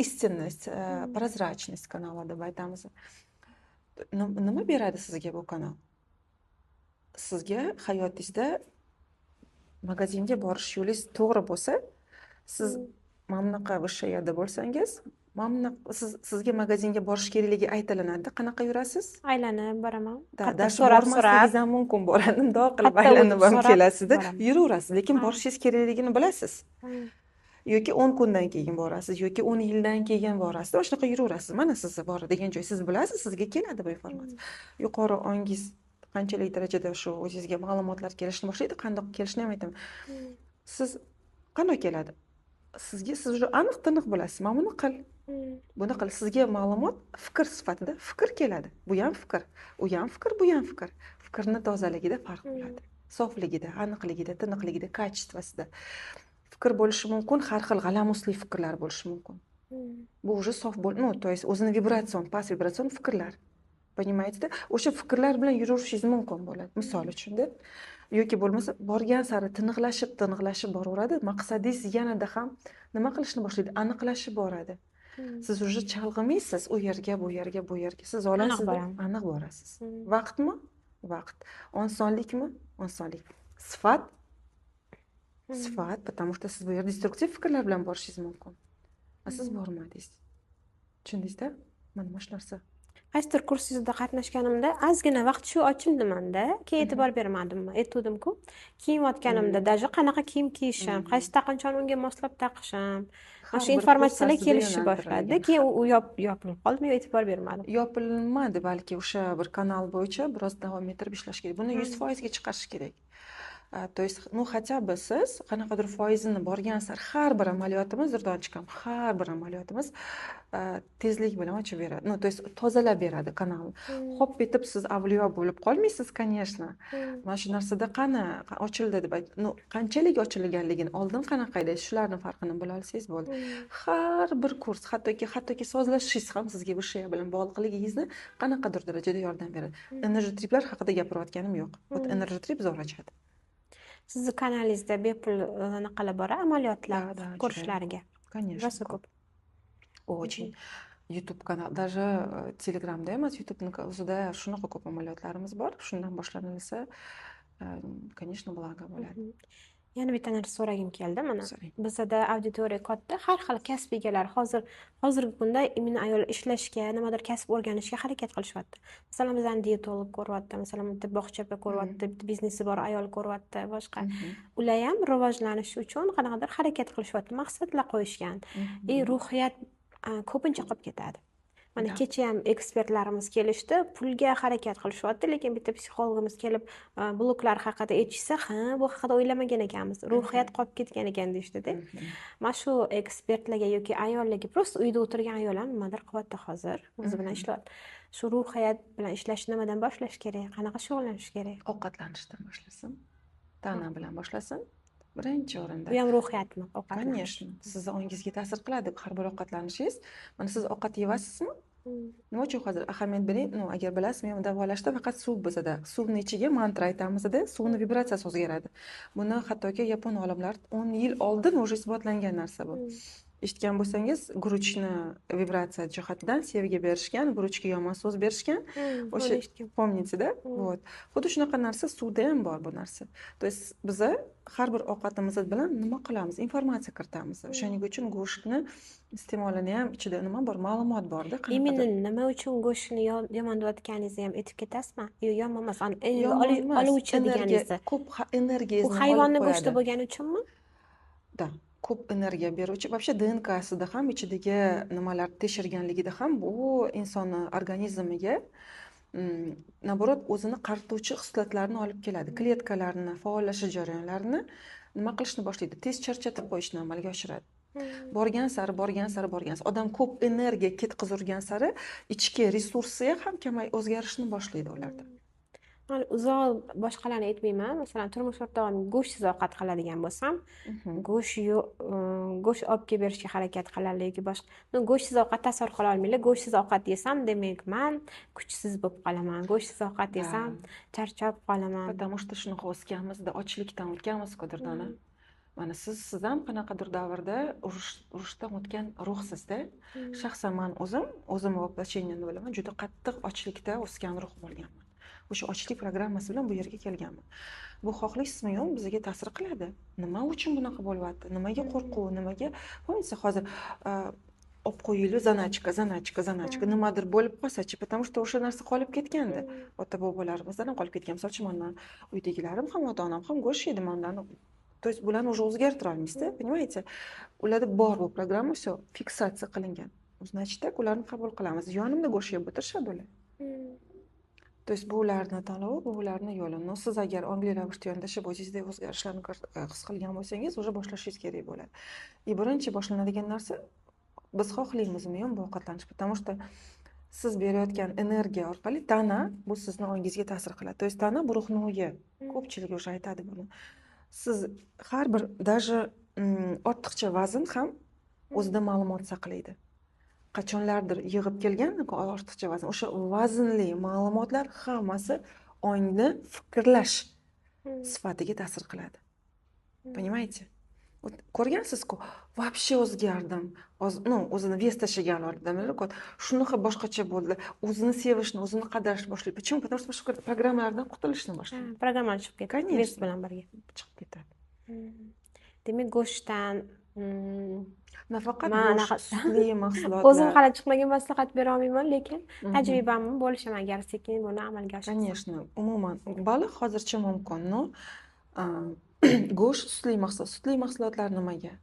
истинность, прозрачность kanali deb aytamiz. Nima beradi sizga bu kanal? Sizga hayotingizda magazinga borish yo'lingiz to'g'ri bo'lsa, siz mana bunaqa высшая da bo'lsangiz, mana bunaqa sizga magazinga borish kerakligi aytilinadi. Qanaqa yurasiz? Aylanib boraman. Qattiq so'rab so'rab ham mumkin bo'ladi. Mundoq qilib aylanib ham kelasizda, yuraverasiz, lekin borishingiz kerakligini bilasiz. Yoki 10 kundan keyin borasiz, yoki 10 yildan keyin borasiz. Mana shunaqa yuraverasiz. Mana sizni boradigan joy siz bilasiz, sizga keladi bu informatsiya. Yuqori ongingiz qanchalik darajada shu o'zingizga ma'lumotlar kelishni boshlaydi, qandoq kelishini ham aytaman. Siz qanday keladi? Sizga siz уже aniq tiniq bilasiz. Mana buni qil. Buni qil. Sizga ma'lumot fikr sifatida fikr keladi. Bu ham fikr, u ham fikr, bu ham fikr. Fikrni tozaligida farq bo'ladi. Sofligida, aniqligida, tiniqligida, качество sida. Fikr bo'lishi mumkin, har xil g'alamusli fikrlar bo'lishi mumkin. Bu уже sof bo'l, ну, то есть o'zini vibratsion, past vibratsion fikrlar. Понимаете-da? O'sha fikrlar bilan yuraverishingiz mumkin bo'ladi, misol uchun-da. Yoki bo'lmasa borgan sari tiniqlashib, tiniqlashib boraveradi, maqsadingiz yanada ham nima qilishni boshlaydi, aniqlashib boradi. Siz уже chalg'imaysiz u yerga, bu yerga, bu yerga. Siz olasiz, aniq borasiz. Vaqtmi? Vaqt. Osonlikmi? Osonlik. Sifat? Sifat, потому что siz bu yerda destruktiv fikrlar bilan borishingiz mumkin. A siz bormadingiz. Tushundingizda? Mana shu narsa. Qaysidir kursingizda qatnashganimda ozgina vaqt shu ochildi menda, keyin e'tibor bermadim. Aytuvdim-ku, kiyinayotganimda даже qanaqa kiyim kiyishim, qaysi taqinchoqni unga moslab taqishim, mana shu informatsiyalar kelishni boshladi. Keyin u yopilib qoldi, men e'tibor bermadim. Yopilmadi, balki o'sha bir kanal bo'yicha biroz davom ettirib ishlash kerak. Buni 100% ga chiqarish kerak. То есть, ну, хотя бы siz qanaqadir foizini borgan sari har bir amaliyotimiz, Durdonchikam, har bir amaliyotimiz tezlik bilan ochib beradi. Ну, то есть tozalab beradi kanalni. Hop etib siz avliyo bo'lib qolmaysiz, конечно. Mana shu narsada qani ochildi deb ayt, ну, qanchalik ochilganligini oldin qanaqa edi, shularning farqini bila olsangiz bo'ldi. Har bir kurs, hattoki sozlashishingiz ham sizga высшая bilan bog'liqligingizni qanaqadir darajada yordam beradi. Energy triplar haqida gapirayotganim yo'q. Вот energy trip zo'r ochadi. Sizni kanalingizda bepul anaqalar bor, amaliyotlar ko'rishlariga. Конечно. Rosa ko'p. Очень. YouTube kanal, даже Telegramda emas, YouTube'ning o'zida shunaqa ko'p amaliyotlarimiz bor. Shundan boshlanilsa, конечно, благо bo'ladi. Yana bitta narsa so'ragim keldi mana. Bizada auditoriya katta, har xil kasb egalari hozirgi kunda imенно ayol ishlashga, nimadir kasb o'rganishga harakat qilishyapti. Masalan, bizani diyetolog ko'ryapti, masalan, bitta bog'cha opa ko'ryapti, bitta biznesi bor ayol ko'ryapti, boshqa. Ular ham rivojlanish uchun qanaqadir harakat qilishyapti, maqsadlar qo'yishgan. Ruhiyat ko'pincha qolib ketadi. Mana kecha ham ekspertlarimiz kelishdi, pulga harakat qilishyapti, lekin bitta psixologimiz kelib bloklar haqida aytishsa, ha, bu haqida o'ylamagan ekanmiz, ruhiyat qolib ketgan ekan deyishdida. Mana shu ekspertlarga yoki ayollarga, просто uyda o'tirgan ayol ham nimadir qilyapti hozir, o'zi bilan ishlayapti. Shu ruhiyat bilan ishlashni nimadan boshlash kerak, qanaqa shug'ullanish kerak? Ovqatlanishdan boshlasin, tana bilan boshlasin. Birinchi o'rinda. Bu ham ruhiyatmi? Ovqatlanish. Конечно, sizni ongingizga ta'sir qiladi har bir ovqatlanishingiz. Mana siz ovqat yeyapsizmi? Nima uchun hozir ahamiyat bering? Ну, agar bilasizmi, men davolashda faqat suv bizada. Suvni ichiga mantra aytamizda, suvni vibratsiyasi o'zgaradi. Buni hattoki yapon olimlar 10 yil oldin уже isbotlangan narsa bu. Eshitgan bo'lsangiz, guruchni vibratsiya jihatidan sevgi berishgan, guruchga yomon so'z berishgan. O'sha помните, да? Вот. Xuddi shunaqa narsa suvda ham bor bu narsa. То есть biza har bir ovqatimiz bilan nima qilamiz? Informatsiya kiritamiz. O'shaning uchun go'shtni iste'molini ham ichida nima bor? Ma'lumot borda. Именно nima uchun go'shtni yomon deyotganingizni ham aytib ketasizmi? Yo'q, yomon emas. Oluvchi deganingizni. Ko'p energiyangizni Bu hayvonni go'shti bo'lgani uchunmi? Да. Ko'p energiya beruvchi. Вообще DNKsida ham, ichidagi nimalar tekshirganligida ham bu insonni organizmiga наоборот o'zini qarituvchi xislatlarni olib keladi. Kletkalarni faollashish jarayonlarini nima qilishni boshlaydi? Tez charchatib qo'yishni amalga oshiradi. Borgan sari, borgan sari, borgan sari odam ko'p energiya ketkazurgan sari ichki resursi ham kamay, o'zgarishni boshlaydi ularda. Man uzoq boshqalarni aytmayman. Masalan, turmush o'rtog'im go'shtsiz ovqat qiladigan bo'lsam, go'sht go'sht olib kelib berishga harakat qiladi yoki boshqa. Go'shtsiz ovqat tasavvur qila olmaylar. Go'shtsiz ovqat yesam, demak, man kuchsiz bo'lib qolaman. Go'shtsiz ovqat yesam, charchab qolaman. Потому что shunaqa o'sganmizda, ochlikdan o'tganmiz-ku, Durdona. Mana siz ham qanaqadir davrda urushdan o'tgan ruhsizda. Shaxsan man o'zim воплощение ni bilaman, juda qattiq ochlikda o'sgan ruh bo'lganman. O'sha ochlik programmasi bilan bu yerga kelganman. Bu xohlaysizmi yo'qmi bizga ta'sir qiladi. Nima uchun bunaqa bo'lyapti? Nimaga qo'rquv? Nimaga? Помните, hozir olib qo'yaylik, заначка, заначка, заначка, nimadir bo'lib qolsa-chi, потому что o'sha narsa qolib ketgandi. Ota-bobolarimizdan ham qolib ketgan. Misol uchun, mana uydagilarim ham, ota-onam ham go'sht yeydi mandan. То есть bularni уже o'zgartira olmaysizda, понимаете? Ularda bor bu programma, всё, fiksatsiya qilingan. Значит, так ularni qabul qilamiz. Yonimda go'sht yeb o'tirishadi ular. То есть bu ularni tanlovi, bu ularni yo'li. Но siz agar ongli ravishda yondashib, o'zingizdagi o'zgarishlarni his qilgan bo'lsangiz, уже boshlashingiz kerak bo'ladi. И birinchi boshlanadigan narsa, biz xohlaymizmi yo'qmi bu ovqatlanish, потому что siz berayotgan energiya orqali tana bu sizni ongingizga ta'sir qiladi. То есть tana bu ruhni uyi. Ko'pchilik уже aytadi buni. Siz har bir даже ortiqcha vazn ham o'zida ma'lumot saqlaydi. Qachonlardir yig'ib kelgan ortiqcha vazn, o'sha vaznli ma'lumotlar hammasi ongni fikrlash sifatiga ta'sir qiladi. Понимаете? Ko'rgansizku, вообще o'zgardim. Ну, o'zini вес tashlagan odamlar shunaqa boshqacha bo'ldi. O'zini sevishni, o'zini qadrlashni boshlaydi. Почему? Потому что boshqa programmalardan qutulishni boshlaydi. Programma chiqib ketadi. Конечно. Вес bilan birga. Chiqib ketadi. Demak, go'shtdan nafaqat Man go'sht, sutli mahsulotlar. O'zim hali chiqmagan, maslahat bera olmayman, lekin tajribamni bo'lishaman agar sekin buni amalga oshirsam. Конечно, umuman baliq hozircha mumkin, но go'sht, sutli mahsulot, sutli mahsulotlar nimaga?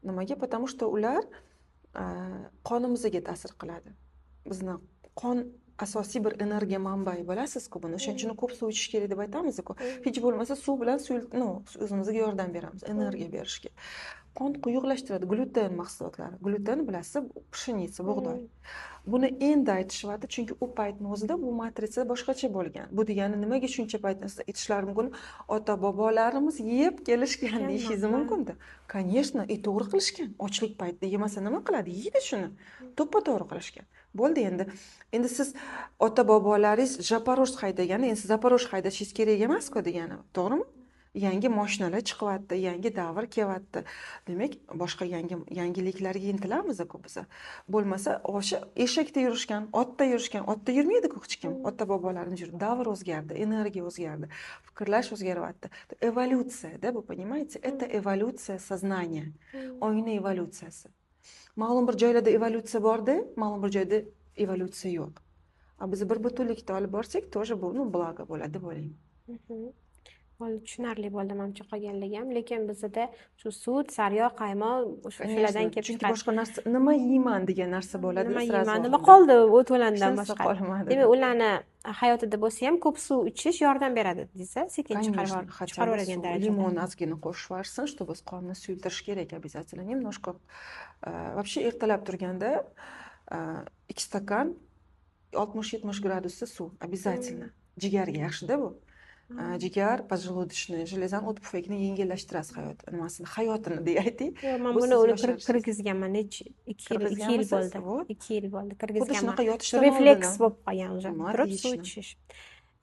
Nimaga? Потому что ular qonimizga ta'sir qiladi. Bizni qon asosiy bir energiya manbai, bilasizku buni. O'shaning uchun ko'p suv ichish kerak deb aytamiz-ku. Hech bo'lmasa suv bilan ну, o'zimizga yordam beramiz, energiya berishga. Qon quyuqlashtiradi gluten mahsulotlari. Gluten bilasiz, пшеница, bug'doy. Buni endi aytishyapti, chunki u paytni o'zida bu matritsa boshqacha bo'lgan. Bu degani nimaga shuncha paytni siz aytishlari mumkin? Ota-bobolarimiz yeb kelishgan deyishingiz mumkin-da. Конечно, и to'g'ri qilishgan. Ochlik paytida yemasa nima qiladi? Yeydi shuni. To'ppa-to'g'ri qilishgan. Bo'ldi endi. Endi siz ota-bobolaringiz Zaporojs haydaganda, endi siz Zaporojs haydashingiz kerak emas-ku degani, to'g'rimi? Yangi moshinalar chiqyapti, yangi davr kelyapti. Demak, boshqa yangiliklarga intilamiz-ku biz. Bo'lmasa, o'sha eshakda yurishgan, otda yurishgan, otda yurmaydi-ku hech kim. Ota-bobolarimiz yurdi. Davr o'zgardi, energiya o'zgardi, fikrlash o'zgaryapti. Evolyutsiya-da bu, понимаете? Это эволюция сознания. Ongni evolyutsiyasi. Ma'lum bir joylarda evolyutsiya borda, ma'lum bir joyda evolyutsiya yo'q. A biz bir butunlikda olib borsak, тоже bu, ну, благо bo'ladi deb o'ylayman. Bo'ldi, tushunarli bo'ldi manimcha qolganligi ham, lekin bizda shu sut, sariyog', qaymoq shulardan kelib Chunki chiqadi. Boshqa narsa nima yeyman degan narsa bo'ladi. Nima Сразу yeyman, nima oldida. Qoldi o't-o'landan Hech narsa boshqa. Qolmadi. Demak, ularni hayotida bo'lsa ham ko'p suv ichish yordam beradi deysiz, sekin chiqarib Конечно, хотя бы chiqarib yuboradigan suv, darajada. Limon ozgina qo'shib yuborsin, чтобы qonni suyultirish kerak обязательно. Немножко. Вообще ertalab turganda 2 stakan 60-70 gradusda suv обязательно. Jigarga yaxshida bu. Jigar, поджелудочная железа ni, o't pufakni yengillashtirasiz hayot nimasini, hayotini deya ayting. Yo'q, man Bu buni siz uni yosharsiz. Kirgizganman necha 2 yil, 2 yil Kirgizganmisiz? bo'ldi. Вот. 2 yil bo'ldi, Xuddi kirgizganman. shunaqa yotishdan Refleks oldin. Bo'lib qolgan уже. Ну, Turib suv отлично. ichish.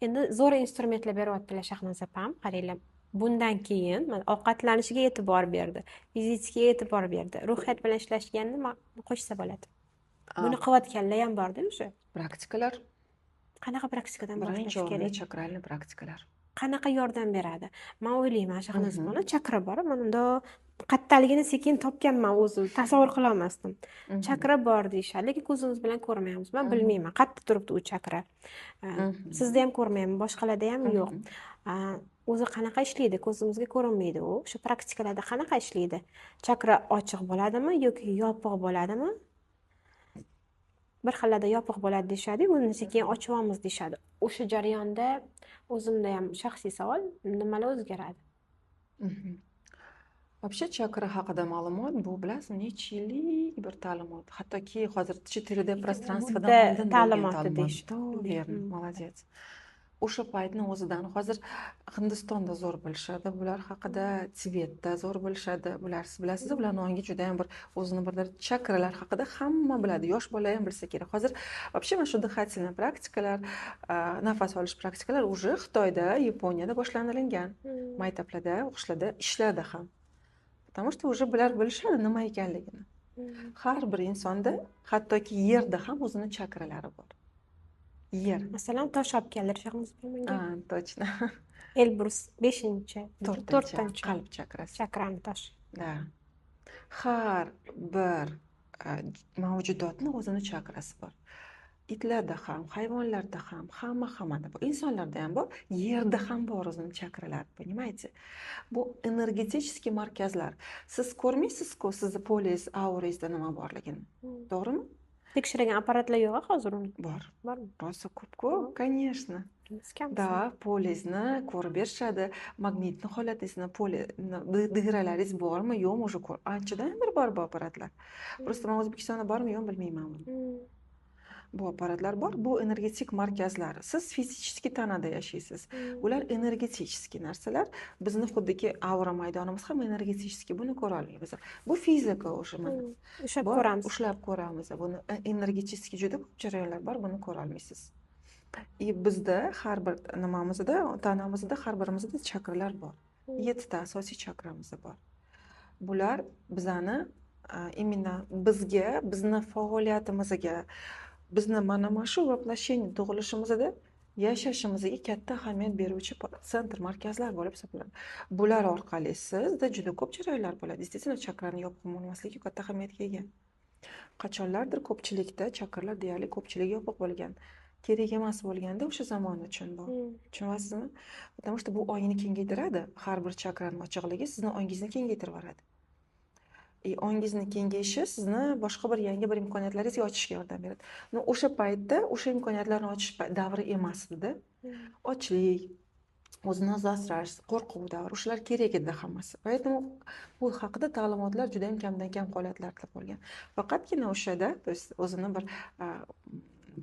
Endi zo'r instrumentlar beryaptilar Shahnoza opam. Qaranglar, Bundan keyin mana ovqatlanishiga e'tibor berdi, fizikga e'tibor berdi, ruhiyat bilan ishlashganni nima qo'shsa bo'ladi? Buni qilayotganlar ham borda o'sha. Praktikalar. Qanaqa praktikadan boshlash Birinchi o'rinda kerak? Chakralni praktikalar. Qanaqa yordam beradi? Men o'ylayman, Shahnoza opa, chakra bor, mana unda qattaligini sekin topganman o'zi, tasavvur qila olmasdim. Chakra bor deyishadi, lekin ko'zimiz bilan ko'rmaymiz. Men bilmayman, qayerda turibdi u chakra. Sizda ham ko'rmayman, boshqalarda ham yo'q. O'zi qanaqa ishlaydi? Ko'zimizga ko'rinmaydi u. O'sha praktikalarda qanaqa ishlaydi? Chakra ochiq bo'ladimi yoki yopiq bo'ladimi? Bir xillarda yopiq bo'ladi deyishadi, uni sekin ochyapmiz deyishadi. O'sha jarayonda o'zimda ham shaxsiy savol, nimalar o'zgaradi? Вообще chakra haqida ma'lumot bu, bilasizmi, necha yillik bir ta'limot. Hattoki hozir 4D пространство dan Budda oldin bo'lgan ta'limoti ta'limot. Deyishadi. Верно, молодец. O'sha paytni o'zidan hozir Hindistonda zo'r bilishadi, bular haqida, Tibetda zo'r bilishadi. Bular, siz bilasiz, ularni ongi juda ham bir o'zini bir chakralar haqida hamma biladi, yosh bola ham bilsa kerak. Hozir вообще mana shu дыхательный praktikalar, nafas olish praktikalar уже Xitoyda, Yaponiyada boshlanilgan. Maktablarda, o'qishlarda ishladi ham. Потому что уже bular bilishadi nima ekanligini. Har bir insonda, hattoki yerda ham o'zini chakralari bor. Yer. Masalan, tosh olib keldilar Shahnoza menga. А, точно. Elbrus 5-chi, 4-chi 4-chi qalb chakrasi. Chakrani tosh. Да. Har bir mavjudotni o'zini chakrasi bor. Itlarda ham, hayvonlarda ham, hamma hammada bor. Insonlarda ham bor, yerda ham bor o'zini chakralari, понимаете? Bu energetический markazlar. Siz ko'rmaysiz-ku sizni поле ngiz, aurangizda nima borligini. To'g'rimi? Tekshirgan apparatlar yo'q hozir uni. Bor. Bormi? Rosa ko'p-ku, конечно. Да, поле ngizni ko'rib berishadi, magnitni holatingizni, поле дыра laringiz bormi, yo'qmi, уже ko'r. Anchadan beri bor bu apparatlar. Просто men O'zbekistonda bormi, yo'qmi bilmayman buni. Bu apparatlar bor, bu energetik markazlar. Siz fizический tanada yashaysiz. Ular energetический narsalar. Bizni xuddiki aura maydonimiz ham energetический, buni ko'ra olmaymiz. Bu fizika o'sha mana. Ushlab Bor, ko'ramiz. Ushlab ko'ramiz. Buni energetический juda ko'p jarayonlar bor, buni ko'ra olmaysiz. И bizda har bir nimamizda, tanamizda har birimizda chakralar bor. 7 ta asosiy chakramiz bor. Bular bizani именно bizga, bizni faoliyatimizga, bizni mana shu воплощение tug'ilishimizda yashashimizga katta ahamiyat beruvchi центр, markazlar bo'lib hisoblanadi. Bular orqali sizda juda ko'p jarayonlar bo'ladi. Естественно, chakrani yopiq bo'lmasligi katta ahamiyatga ega. Qachonlardir ko'pchilikda chakralar deyarli ko'pchiligi yopiq bo'lgan. Kerak emas bo'lganda o'sha zamon uchun bu. Tushunyapsizmi? Потому что bu ongni kengaytiradi. Har bir chakrani ochiqligi sizni ongingizni kengaytirib yuboradi. И ongingizni kengayishi sizni boshqa bir yangi bir imkoniyatlaringizga ochishga yordam beradi. Но o'sha paytda o'sha imkoniyatlarni ochish davri emas edi. Ochlik, o'zini o'zi asrash, qo'rquv davri, o'shalar kerak edi hammasi. Поэтому bu haqida ta'limotlar juda ham kamdan kam holatlarda bo'lgan. Faqatgina o'shada, то есть o'zini bir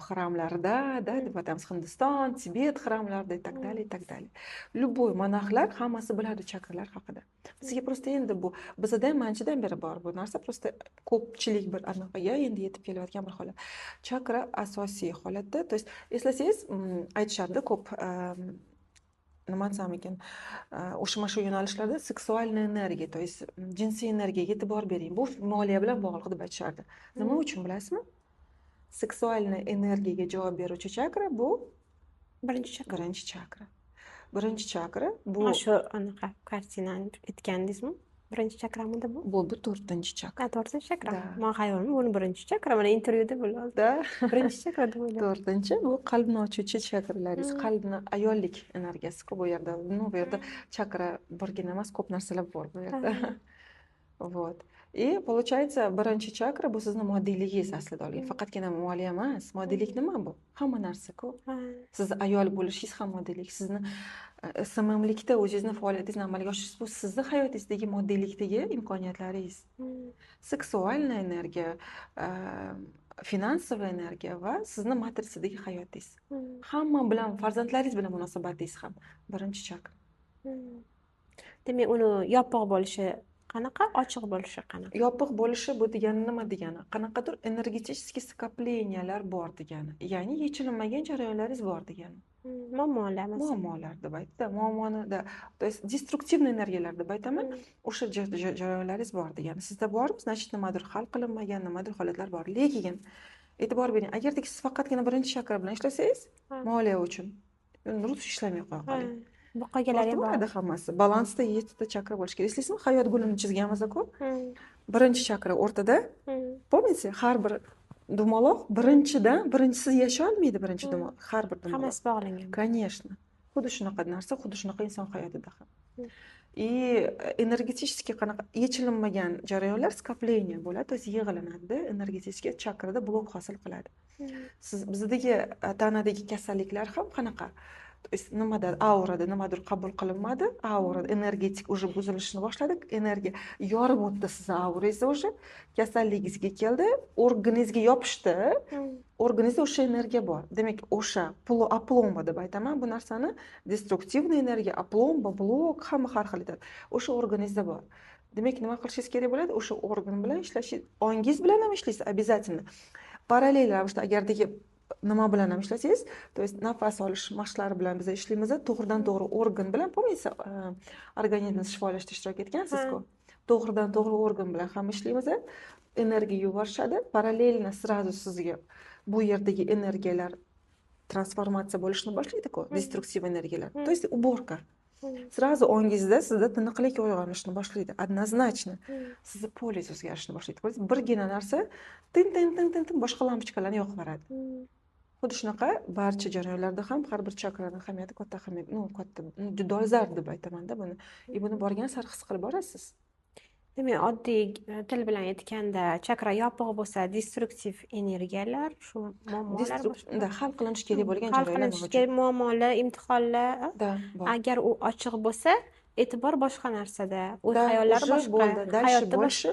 xramlarda, да, deb atamiz, Hindiston, Tibet xramlarida и так далее, и так далее. Любой monaxlar hammasi biladi chakralar haqida. Bizga просто endi bu bizada ham anchadan beri bor bu narsa, просто ko'pchilik bir anaqaga endi yetib kelayotgan bir holat. Chakra asosiy holatda, то есть eslasangiz, aytishardi ko'p, nima desam ekan, o'sha mana shu yo'nalishlarda seksualniy energiya, то есть jinsiy energiyaga e'tibor bering, bu moliya bilan bog'liq deb aytishardi. Nima uchun bilasizmi? Seksualniy energiyaga javob beruvchi chakra bu Birinchi chakra. Birinchi chakra. Birinchi chakra bu Mana shu anaqa kartinani aytgandingizmi? Birinchi chakramidi bu? Bu to'rtinchi chakra. Ha, to'rtinchi chakra. Да. Man xayolim buni birinchi chakra. Mana intervyuda bo'ldi. Да. Birinchi chakra deb o'yladim. To'rtinchi bu qalbni ochuvchi chakralaringiz, qalbni ayollik energiyasi-ku bu yerda. Ну, bu yerda chakra birgina emas, ko'p narsalar bor bu yerda. Вот. И получается, birinchi chakra bu sizni moddiyligingiz aslida olgan. Faqatgina moliya emas. Moddiylik nima bu? Hamma narsa-ku. Sizni ayol bo'lishingiz ham moddiylik. Sizni SMMlikda o'zingizni faoliyatingizni amalga oshirish bu sizni hayotingizdagi moddiylikdagi imkoniyatlaringiz. Seksualniy energiya, финансовая energiya va sizni matritsadagi hayotingiz. Hamma bilan, farzandlaringiz bilan munosabatingiz ham birinchi chakra. Demak, uni yopiq bo'lishi qanaqa, ochiq bo'lishi qanaqa? Yopiq bo'lishi bu degani nima degani? Qanaqadir energetический скопления lar bor degani. Ya'ni yechilmagan jarayonlaringiz bor degani. Muammolar masalan. Muammolar deb aytdi. Muammoni да, то есть деструктивный energiyalar deb aytaman. O'sha jarayonlaringiz bor degani. Sizda bormi, значит, nimadir hal qilinmagan, nimadir holatlar bor. Lekin e'tibor bering, agarda siz faqatgina birinchi chakra bilan ishlasangiz, moliya uchun rus ishlamay qo'ya qoling. Bu qolganlari ham bor hammasi. Balansda 7 ta chakra bo'lishi kerak. Eslaysizmi, hayot gulini chizganmiz-ku? Birinchi chakra o'rtada. Помните, har bir dumaloq birinchidan, birinchisiz yasha olmaydi birinchi dumaloq, har bir dumaloq. Hammasi bog'langan. Конечно. Xuddi shunaqa narsa, xuddi shunaqa inson hayotida ham. И energetически qanaqa yechilinmagan jarayonlar скопление bo'ladi, то есть yig'ilinadi, energetik chakrada blok hosil qiladi. Siz bizdagi tanadagi kasalliklar ham qanaqa? То есть nimada aurada nimadir qabul qilinmadi, aurada energetik уже buzilishni boshladi, energiya yorib o'tdi sizni aurangizni, уже kasalligingizga keldi, organizmga yopishdi, organizmda o'sha energiya bor. Demak, o'sha aplomba deb aytaman bu narsani, деструктивный energiya, aplomba, blok, hamma har xil aytadi. O'sha organizmda bor. Demak, nima qilishingiz kerak bo'ladi? O'sha organ bilan ishlashingiz, ongingiz bilan ham ishlaysiz обязательно. Parallel ravishda agardagi nima bilan ham ishlasangiz, то есть nafas olish mashqlari bilan biz ishlaymiz, to'g'ridan to'g'ri organ bilan, помните, organizmni shifolashda ishtirok etgansiz-ku. To'g'ridan to'g'ri organ bilan ham ishlaymiz, energiya yuborishadi, параллельно сразу sizga bu yerdagi energiyalar transformatsiya bo'lishni boshlaydi-ku, destruktiv energiyalar. То есть уборка. Сразу ongingizda sizda tiniqlik uyg'onishni boshlaydi. Однозначно. Sizni поля ngiz o'zgarishni boshlaydi. Birgina narsa tin tin tin tin tin boshqa lampochkalarni yoqib yuboradi. Xuddi shunaqa barcha jarayonlarda ham har bir chakrani ahamiyati katta ahamiyat, ну, katta, dolzarb deb aytamanda buni. И buni borgan sari his qilib borasiz. Demak, oddiy til bilan aytganda, chakra yopiq bo'lsa, destruktiv energiyalar, shu muammolar da hal qilinishi kerak bo'lgan hal qilinishi kerak muammolar, imtihonlar. Da, bor. Agar u ochiq bo'lsa, e'tibor boshqa narsada, o'y xayollar boshqa, hayotda boshqa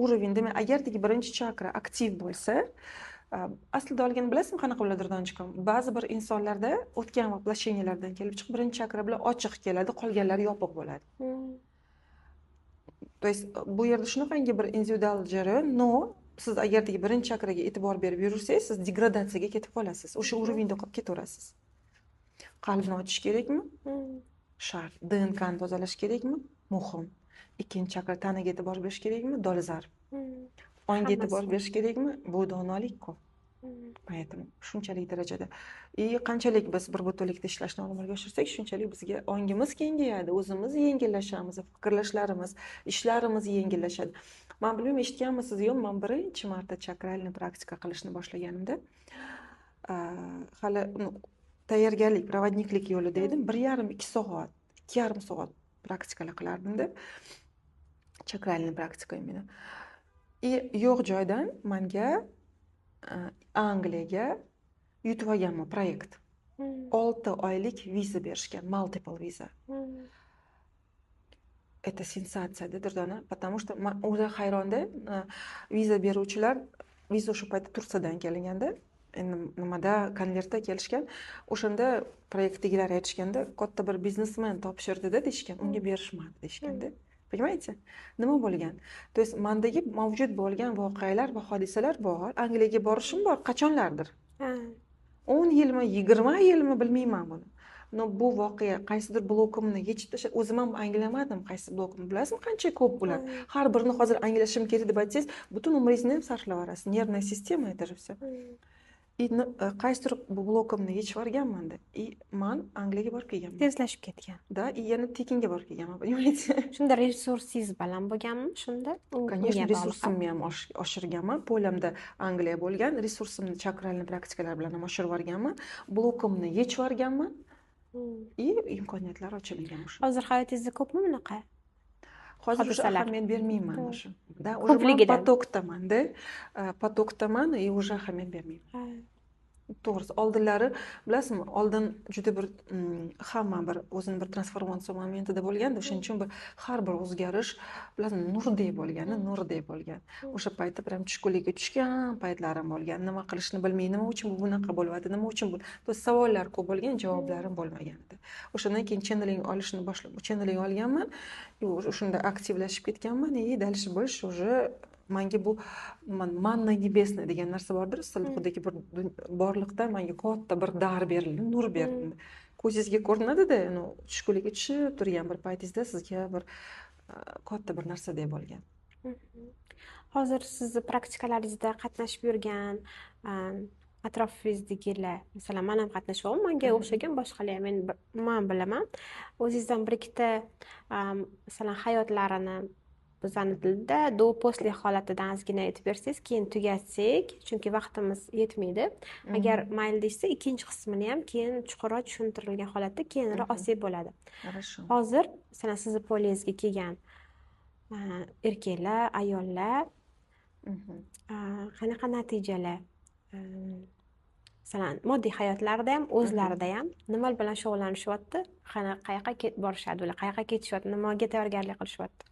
уровень. Demak, agardagi birinchi chakra aktiv bo'lsa, aslida olganda bilasizmi qanaqa bo'ladi, Durdonchikom? Ba'zi bir insonlarda o'tgan воплощения lardan kelib chiqib birinchi chakra bilan ochiq keladi, qolganlari yopiq bo'ladi. То есть bu yerda shunaqangi bir individual jarayon, но siz agardagi birinchi chakraga e'tibor berib yursangiz, siz degradatsiyaga ketib qolasiz. O'sha уровень da qolib ketaverasiz. Qalbni ochish kerakmi? Shart. DNKni tozalash kerakmi? Muhim. Ikkinchi chakra tanaga e'tibor berish kerakmi? Dolzarb. Ongga e'tibor berish kerakmi? Bu donolik-ku. Поэтому shunchalik darajada. И qanchalik biz bir butunlikda ishlashni amalga oshirsak, shunchalik bizga ongimiz kengayadi, o'zimiz yengillashamiz, fikrlashlarimiz, ishlarimiz yengillashadi. Men bilmayman, eshitganmisiz yo'q, men birinchi marta чакральный praktika qilishni boshlaganimda, hali tayyorgarlik, проводник lik yo'lida edim. 1,5-2 soat, 2,5 soat praktikalar qilardimda. Чакральный praktika именно. И yo'q joydan menga Angliyaga yutib olganman proyekt. 6 oylik viza berishgan, multiple viza. Это sensatsiya, Durdona, потому что man o'zi hayronda, viza beruvchilar, viza o'sha paytda Turkiyadan kelganda, endi nimada konvertda kelishgan. O'shanda proyektdagilar aytishganda, katta bir biznesmen topshirdi-da deyishgan, unga berishmadi deyishganda. Понимаете? Nima bo'lgan? То есть mandagi mavjud bo'lgan voqealar va hodisalar bor. Angliyaga borishim bor, qachonlardir. 10 yilmi, 20 yilmi bilmayman buni. Но bu voqea qaysidir blokimni yechib tashlab, o'zim ham anglamadim qaysi blokimni. Bilasizmi, qancha ko'p ular. Har birini hozir anglashim kerak deb aytsangiz, butun umringizni ham sarflab yuborasiz. Нервная система это же всё. И qaysidir bu blokimni yechib yuborganman-da. И man Angliyaga borib kelganman. Tezlashib ketgan. Да, и yana tekinga borib kelganman, понимаете? Shunda resursingiz baland bo'lganmi shunda? Конечно, resursimni ham oshirganman. Поля mda Angliya bo'lgan, resursimni чакральный praktikalar bilan ham oshirib yuborganman. Blokimni yechib yuborganman. И imkoniyatlar ochilgan o'sha. Hozir hayotingizda ko'pmi bunaqa? Hozir уже ahamiyat bermayman o'sha. Да, уже поток daman-da. Поток daman и уже ahamiyat bermayman. To'g'risi, oldinlari bilasizmi, oldin juda bir hamma bir o'zini bir transformatsiya momentida bo'lganda, o'shaning uchun bir har bir o'zgarish, bilasizmi, nurdek bo'lgan, nurdek bo'lgan. O'sha paytda prям tushkunlikka tushgan paytlarim bo'lgan. Nima qilishni bilmay, nima uchun bu bunaqa bo'lyapti, nima uchun bu? To savollar ko'p bo'lgan, javoblarim bo'lmagan edi. O'shandan keyin channeling olishni boshlab, channeling olganman, o'shanda aktivlashib ketganman, и дальше больше уже Manga bu манна небесная degan narsa bordir, xuddiki bir borliqda manga katta bir dar berildi, nur berildi. Ko'zingizga ko'rinadida, tushkunlikka tushib turgan bir paytingizda sizga bir katta bir narsadek bo'lgan. Hozir sizni praktikalaringizda qatnashib yurgan atrofingizdagilar, masalan, men ham qatnashyapman, menga o'xshagan boshqalar ham, men bilaman. O'zingizdan bir ikkita masalan hayotlarini bizani tilda do после holatidan ozgina aytib bersangiz, keyin tugatsak, chunki vaqtimiz yetmaydi. Agar mayli deyishsa, ikkinchi qismini ham keyin chuqurroq tushuntirilgan holatda keyinroq olsak bo'ladi. Хорошо. Hozir masalan sizni polingizga kelgan erkaklar, ayollar qanaqa natijalar, masalan moddiy hayotlarida ham, o'zlarida ham nima bilan shug'ullanishyapti, qayoqqa borishadi ular, qayoqqa ketishyapti, nimaga tayyorgarlik qilishyapti?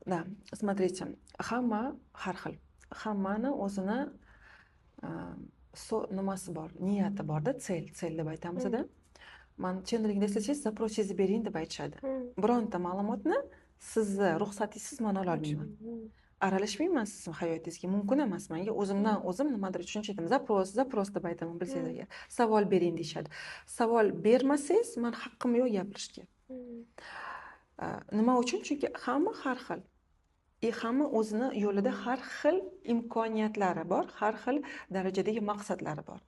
Да, смотрите, hamma har xil, hammani o'zini nimasi bor, niyati borda, цель, цель deb aytamizda. Man chennelingda ishlasangiz, запрос ingizni bering deb aytishadi. Bironta ma'lumotni sizni ruxsatingizsiz man ololmayman. Aralashmayman sizni hayotingizga, mumkin emas menga. O'zimdan o'zim nimadir tushuncha aytaman. Запрос, запрос deb aytaman, bilsangiz agar. Savol bering deyishadi. Savol bermasangiz, man haqqim yo'q gapirishga. Nima uchun? Chunki hamma har xil. Hamma o'zini yo'lida har xil imkoniyatlari bor, har xil darajadagi maqsadlari bor.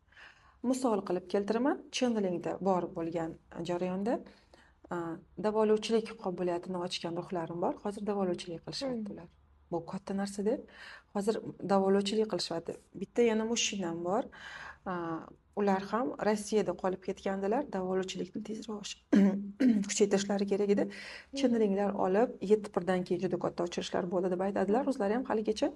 Misol qilib keltiraman, channelingda bor bo'lgan jarayonda davolovchilik qobiliyatini ochgan ruhlarim bor. Hozir davolovchilik qilishyapti ular. Bu katta narsa deb. Hozir davolovchilik qilishyapti. Bitta yana mushinam bor. Ular ham Rossiyada qolib ketgandilar, davolovchilikni tezroq kuchaytirishlari kerak edi. Channelinglar olib, 7-1dan keyin juda katta ochilishlar bo'ldi deb aytadilar. O'zlari ham haligacha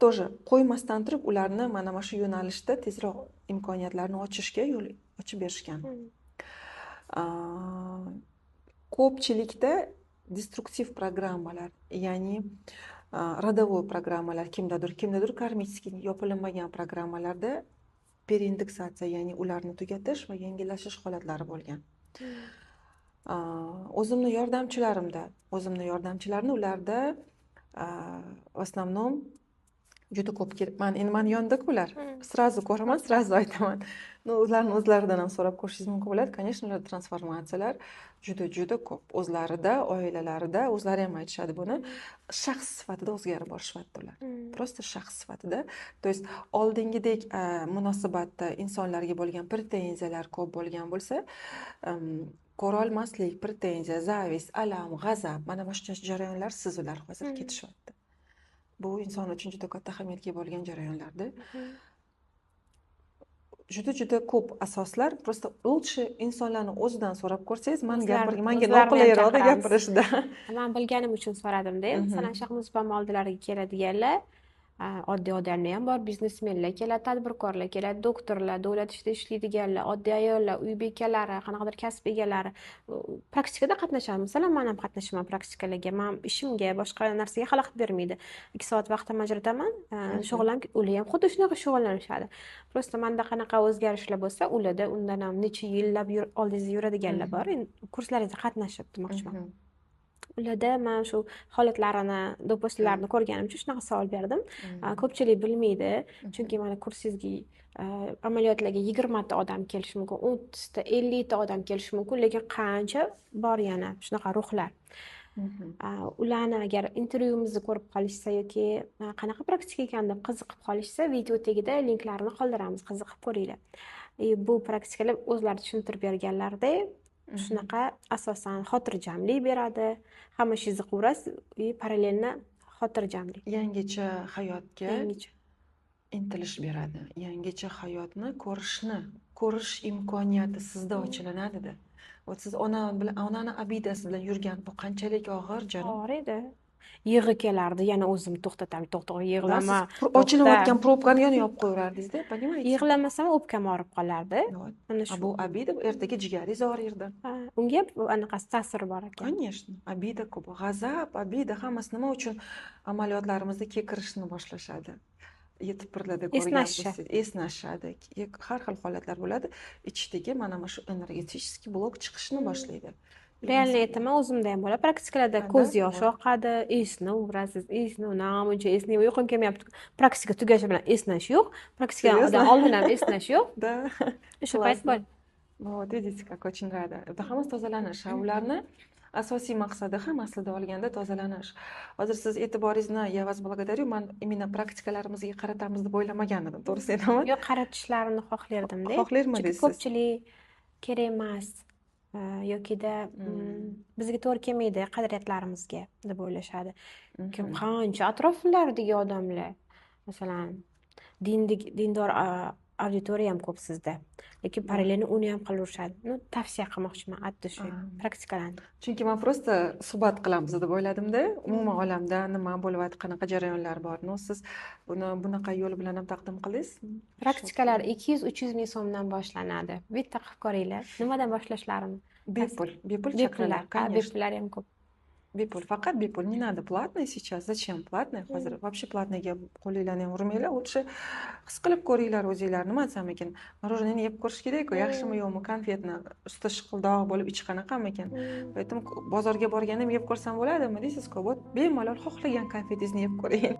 тоже qo'ymasdan turib ularni mana shu yo'nalishda tezroq imkoniyatlarni ochishga yo'l ochib berishgan. Ko'pchilikda destruktiv programmalar, ya'ni родовой programmalar, kimdadir karmический yopilinmagan programmalarda perindeksatsiya, ya'ni ularni tugatish va yangilashish holatlari bo'lgan. O'zimni yordamchilarimda, o'zimni yordamchilarni ularda в основном juda ko'p man endi mani yonida-ku ular. Сразу ko'raman, сразу aytaman. Ularni o'zlaridan ham so'rab ko'rishingiz mumkin bo'ladi. Конечно, ularda transformatsiyalar juda-juda ko'p. O'zlarida, oilalarida, o'zlari ham aytishadi buni. Shaxs sifatida o'zgarib borishyapti ular. Просто shaxs sifatida. То есть oldingidek munosabatda insonlarga bo'lgan pretenziyalar ko'p bo'lgan bo'lsa, ko'rolmaslik, pretenziya, зависть, alam, g'azab, mana shu jarayonlar siz ular hozir ketishyapti. Bu inson uchun juda katta ahamiyatga bo'lgan jarayonlarda. Juda-juda ko'p asoslar. Просто лучше insonlarni o'zidan so'rab ko'rsangiz, man menga noqulayroqda gapirishda. Men bilganim uchun so'radim-da. Masalan, Shahnoza opam oldilariga keladiganlar, oddiy odamlar ham bor, biznesmenlar keladi, tadbirkorlar keladi, doktorlar, davlat ishida ishlaydiganlar, oddiy ayollar, uy bekalari, qanaqadir kasb egalari praktikada qatnashadi. Masalan, men ham qatnashaman praktikalarga. Men ishimga, boshqa narsaga xalaqit bermaydi. 2 soat vaqtim ajrataman, shug'ullanib, ular ham xuddi shunaqa shug'ullanishadi. Просто menda qanaqa o'zgarishlar bo'lsa, ularda undan ham necha yillab oldingizda yuradiganlar bor. Endi kurslaringizda qatnashib demoqchiman. Ularda men shu holatlarini, do'pposlarni ko'rganim uchun shunaqa savol berdim. Ko'pchilik bilmaydi, chunki mana kursingizga amaliyotlarga 20 ta odam kelishi mumkin, 30 ta, 50 ta odam kelishi mumkin, lekin qancha bor yana shunaqa ruhlar. Ularni agar intervyumizni ko'rib qolishsa yoki qanaqa praktika ekan deb qiziqib qolishsa, video tagida linklarni qoldiramiz, qiziqib ko'ringlar. Bu praktikalar o'zlari tushuntirib berganlaridek shunaqa asosan xotirjamlik beradi. Hamma ishingizni qilaverasiz, parallelni xotirjamlik. Yangicha hayotga intilish beradi. Yangicha hayotni ko'rish imkoniyati sizda ochilinadi-da. Вот siz onani abidasi bilan yurgan bu qanchalik og'ir, jonim? Og'ir edi. Yig'i kelardi, yana o'zim to'xtatam, to'xta, yig'lama. Ochilayotgan probkani yana yopib qo'yarardingiz-da, понимаете? Yig'lamasam o'pkam og'rib qolardi. Mana shu. Bu abida, ertaga jigaringiz og'rirdi. Unga anaqasi ta'siri bor ekan. Конечно, abida ko'p, g'azab, abida hammasi nima uchun amaliyotlarimizda kekirishni boshlashadi? Yetib birlarda ko'rgan bo'lsangiz, esnashadi. Har xil holatlar bo'ladi. Ichdagi mana shu energetik blok chiqishni boshlaydi. Реально aytaman, o'zimda ham bo'ladi. Praktikalarda ko'z yoshi oqadi, esnaverasiz, esnamuncha esnayman, uyqum kelmayapti. Praktika tugashi bilan esnash yo'q. Praktikadan oldin ham esnash yo'q. Да. O'sha payt bo'ladi. Вот, видите, как очень рада. Bu hammasi tozalanish. Ularni asosiy maqsadi ham aslida olganda tozalanish. Hozir siz e'tiboringizni, я вас благодарю, man именно praktikalarimizga qaratamiz deb o'ylamagan edim, to'g'risini aytaman. Yo'q, qaratishlarini xohlardimda. Xohlarmidingiz? Chunki ko'pchilik kerak emas yokida bizga to'g'ri kelmaydi qadriyatlarimizga deb o'ylashadi. Kim qancha atroflardagi odamlar, masalan, dindor auditoriya ham ko'p sizda, lekin параллельно uni ham qilaverishadi. Ну, tavsiya qilmoqchiman от души praktikalarni. Chunki man просто suhbat qilamiz deb o'yladimda, umuman olamda nima bo'lyapti, qanaqa jarayonlar bor. Но siz buni bunaqa yo'l bilan ham taqdim qildingiz. Praktikalar 200-300 ming so'mdan boshlanadi. Bitta qilib ko'ringlar, nimadan boshlashlarini. Bepul, bepul chakralar, конечно. Bepullar ham ko'p. Bepul, faqat bepul. Не надо платный сейчас. Зачем платный? Hozir вообще платный ga qo'linglarni ham urmanglar. Лучше his qilib ko'ringlar o'zinglar. Nima desam ekan? Мороженое ni yeb ko'rish kerak-ku, yaxshimi yo'qmi, konfetni usti shiqildoq bo'lib ichi qanaqamikan. Поэтому bozorga borganda ham yeb ko'rsam bo'ladimi deysizku. Вот bemalol xohlagan konfetingizni yeb ko'ring.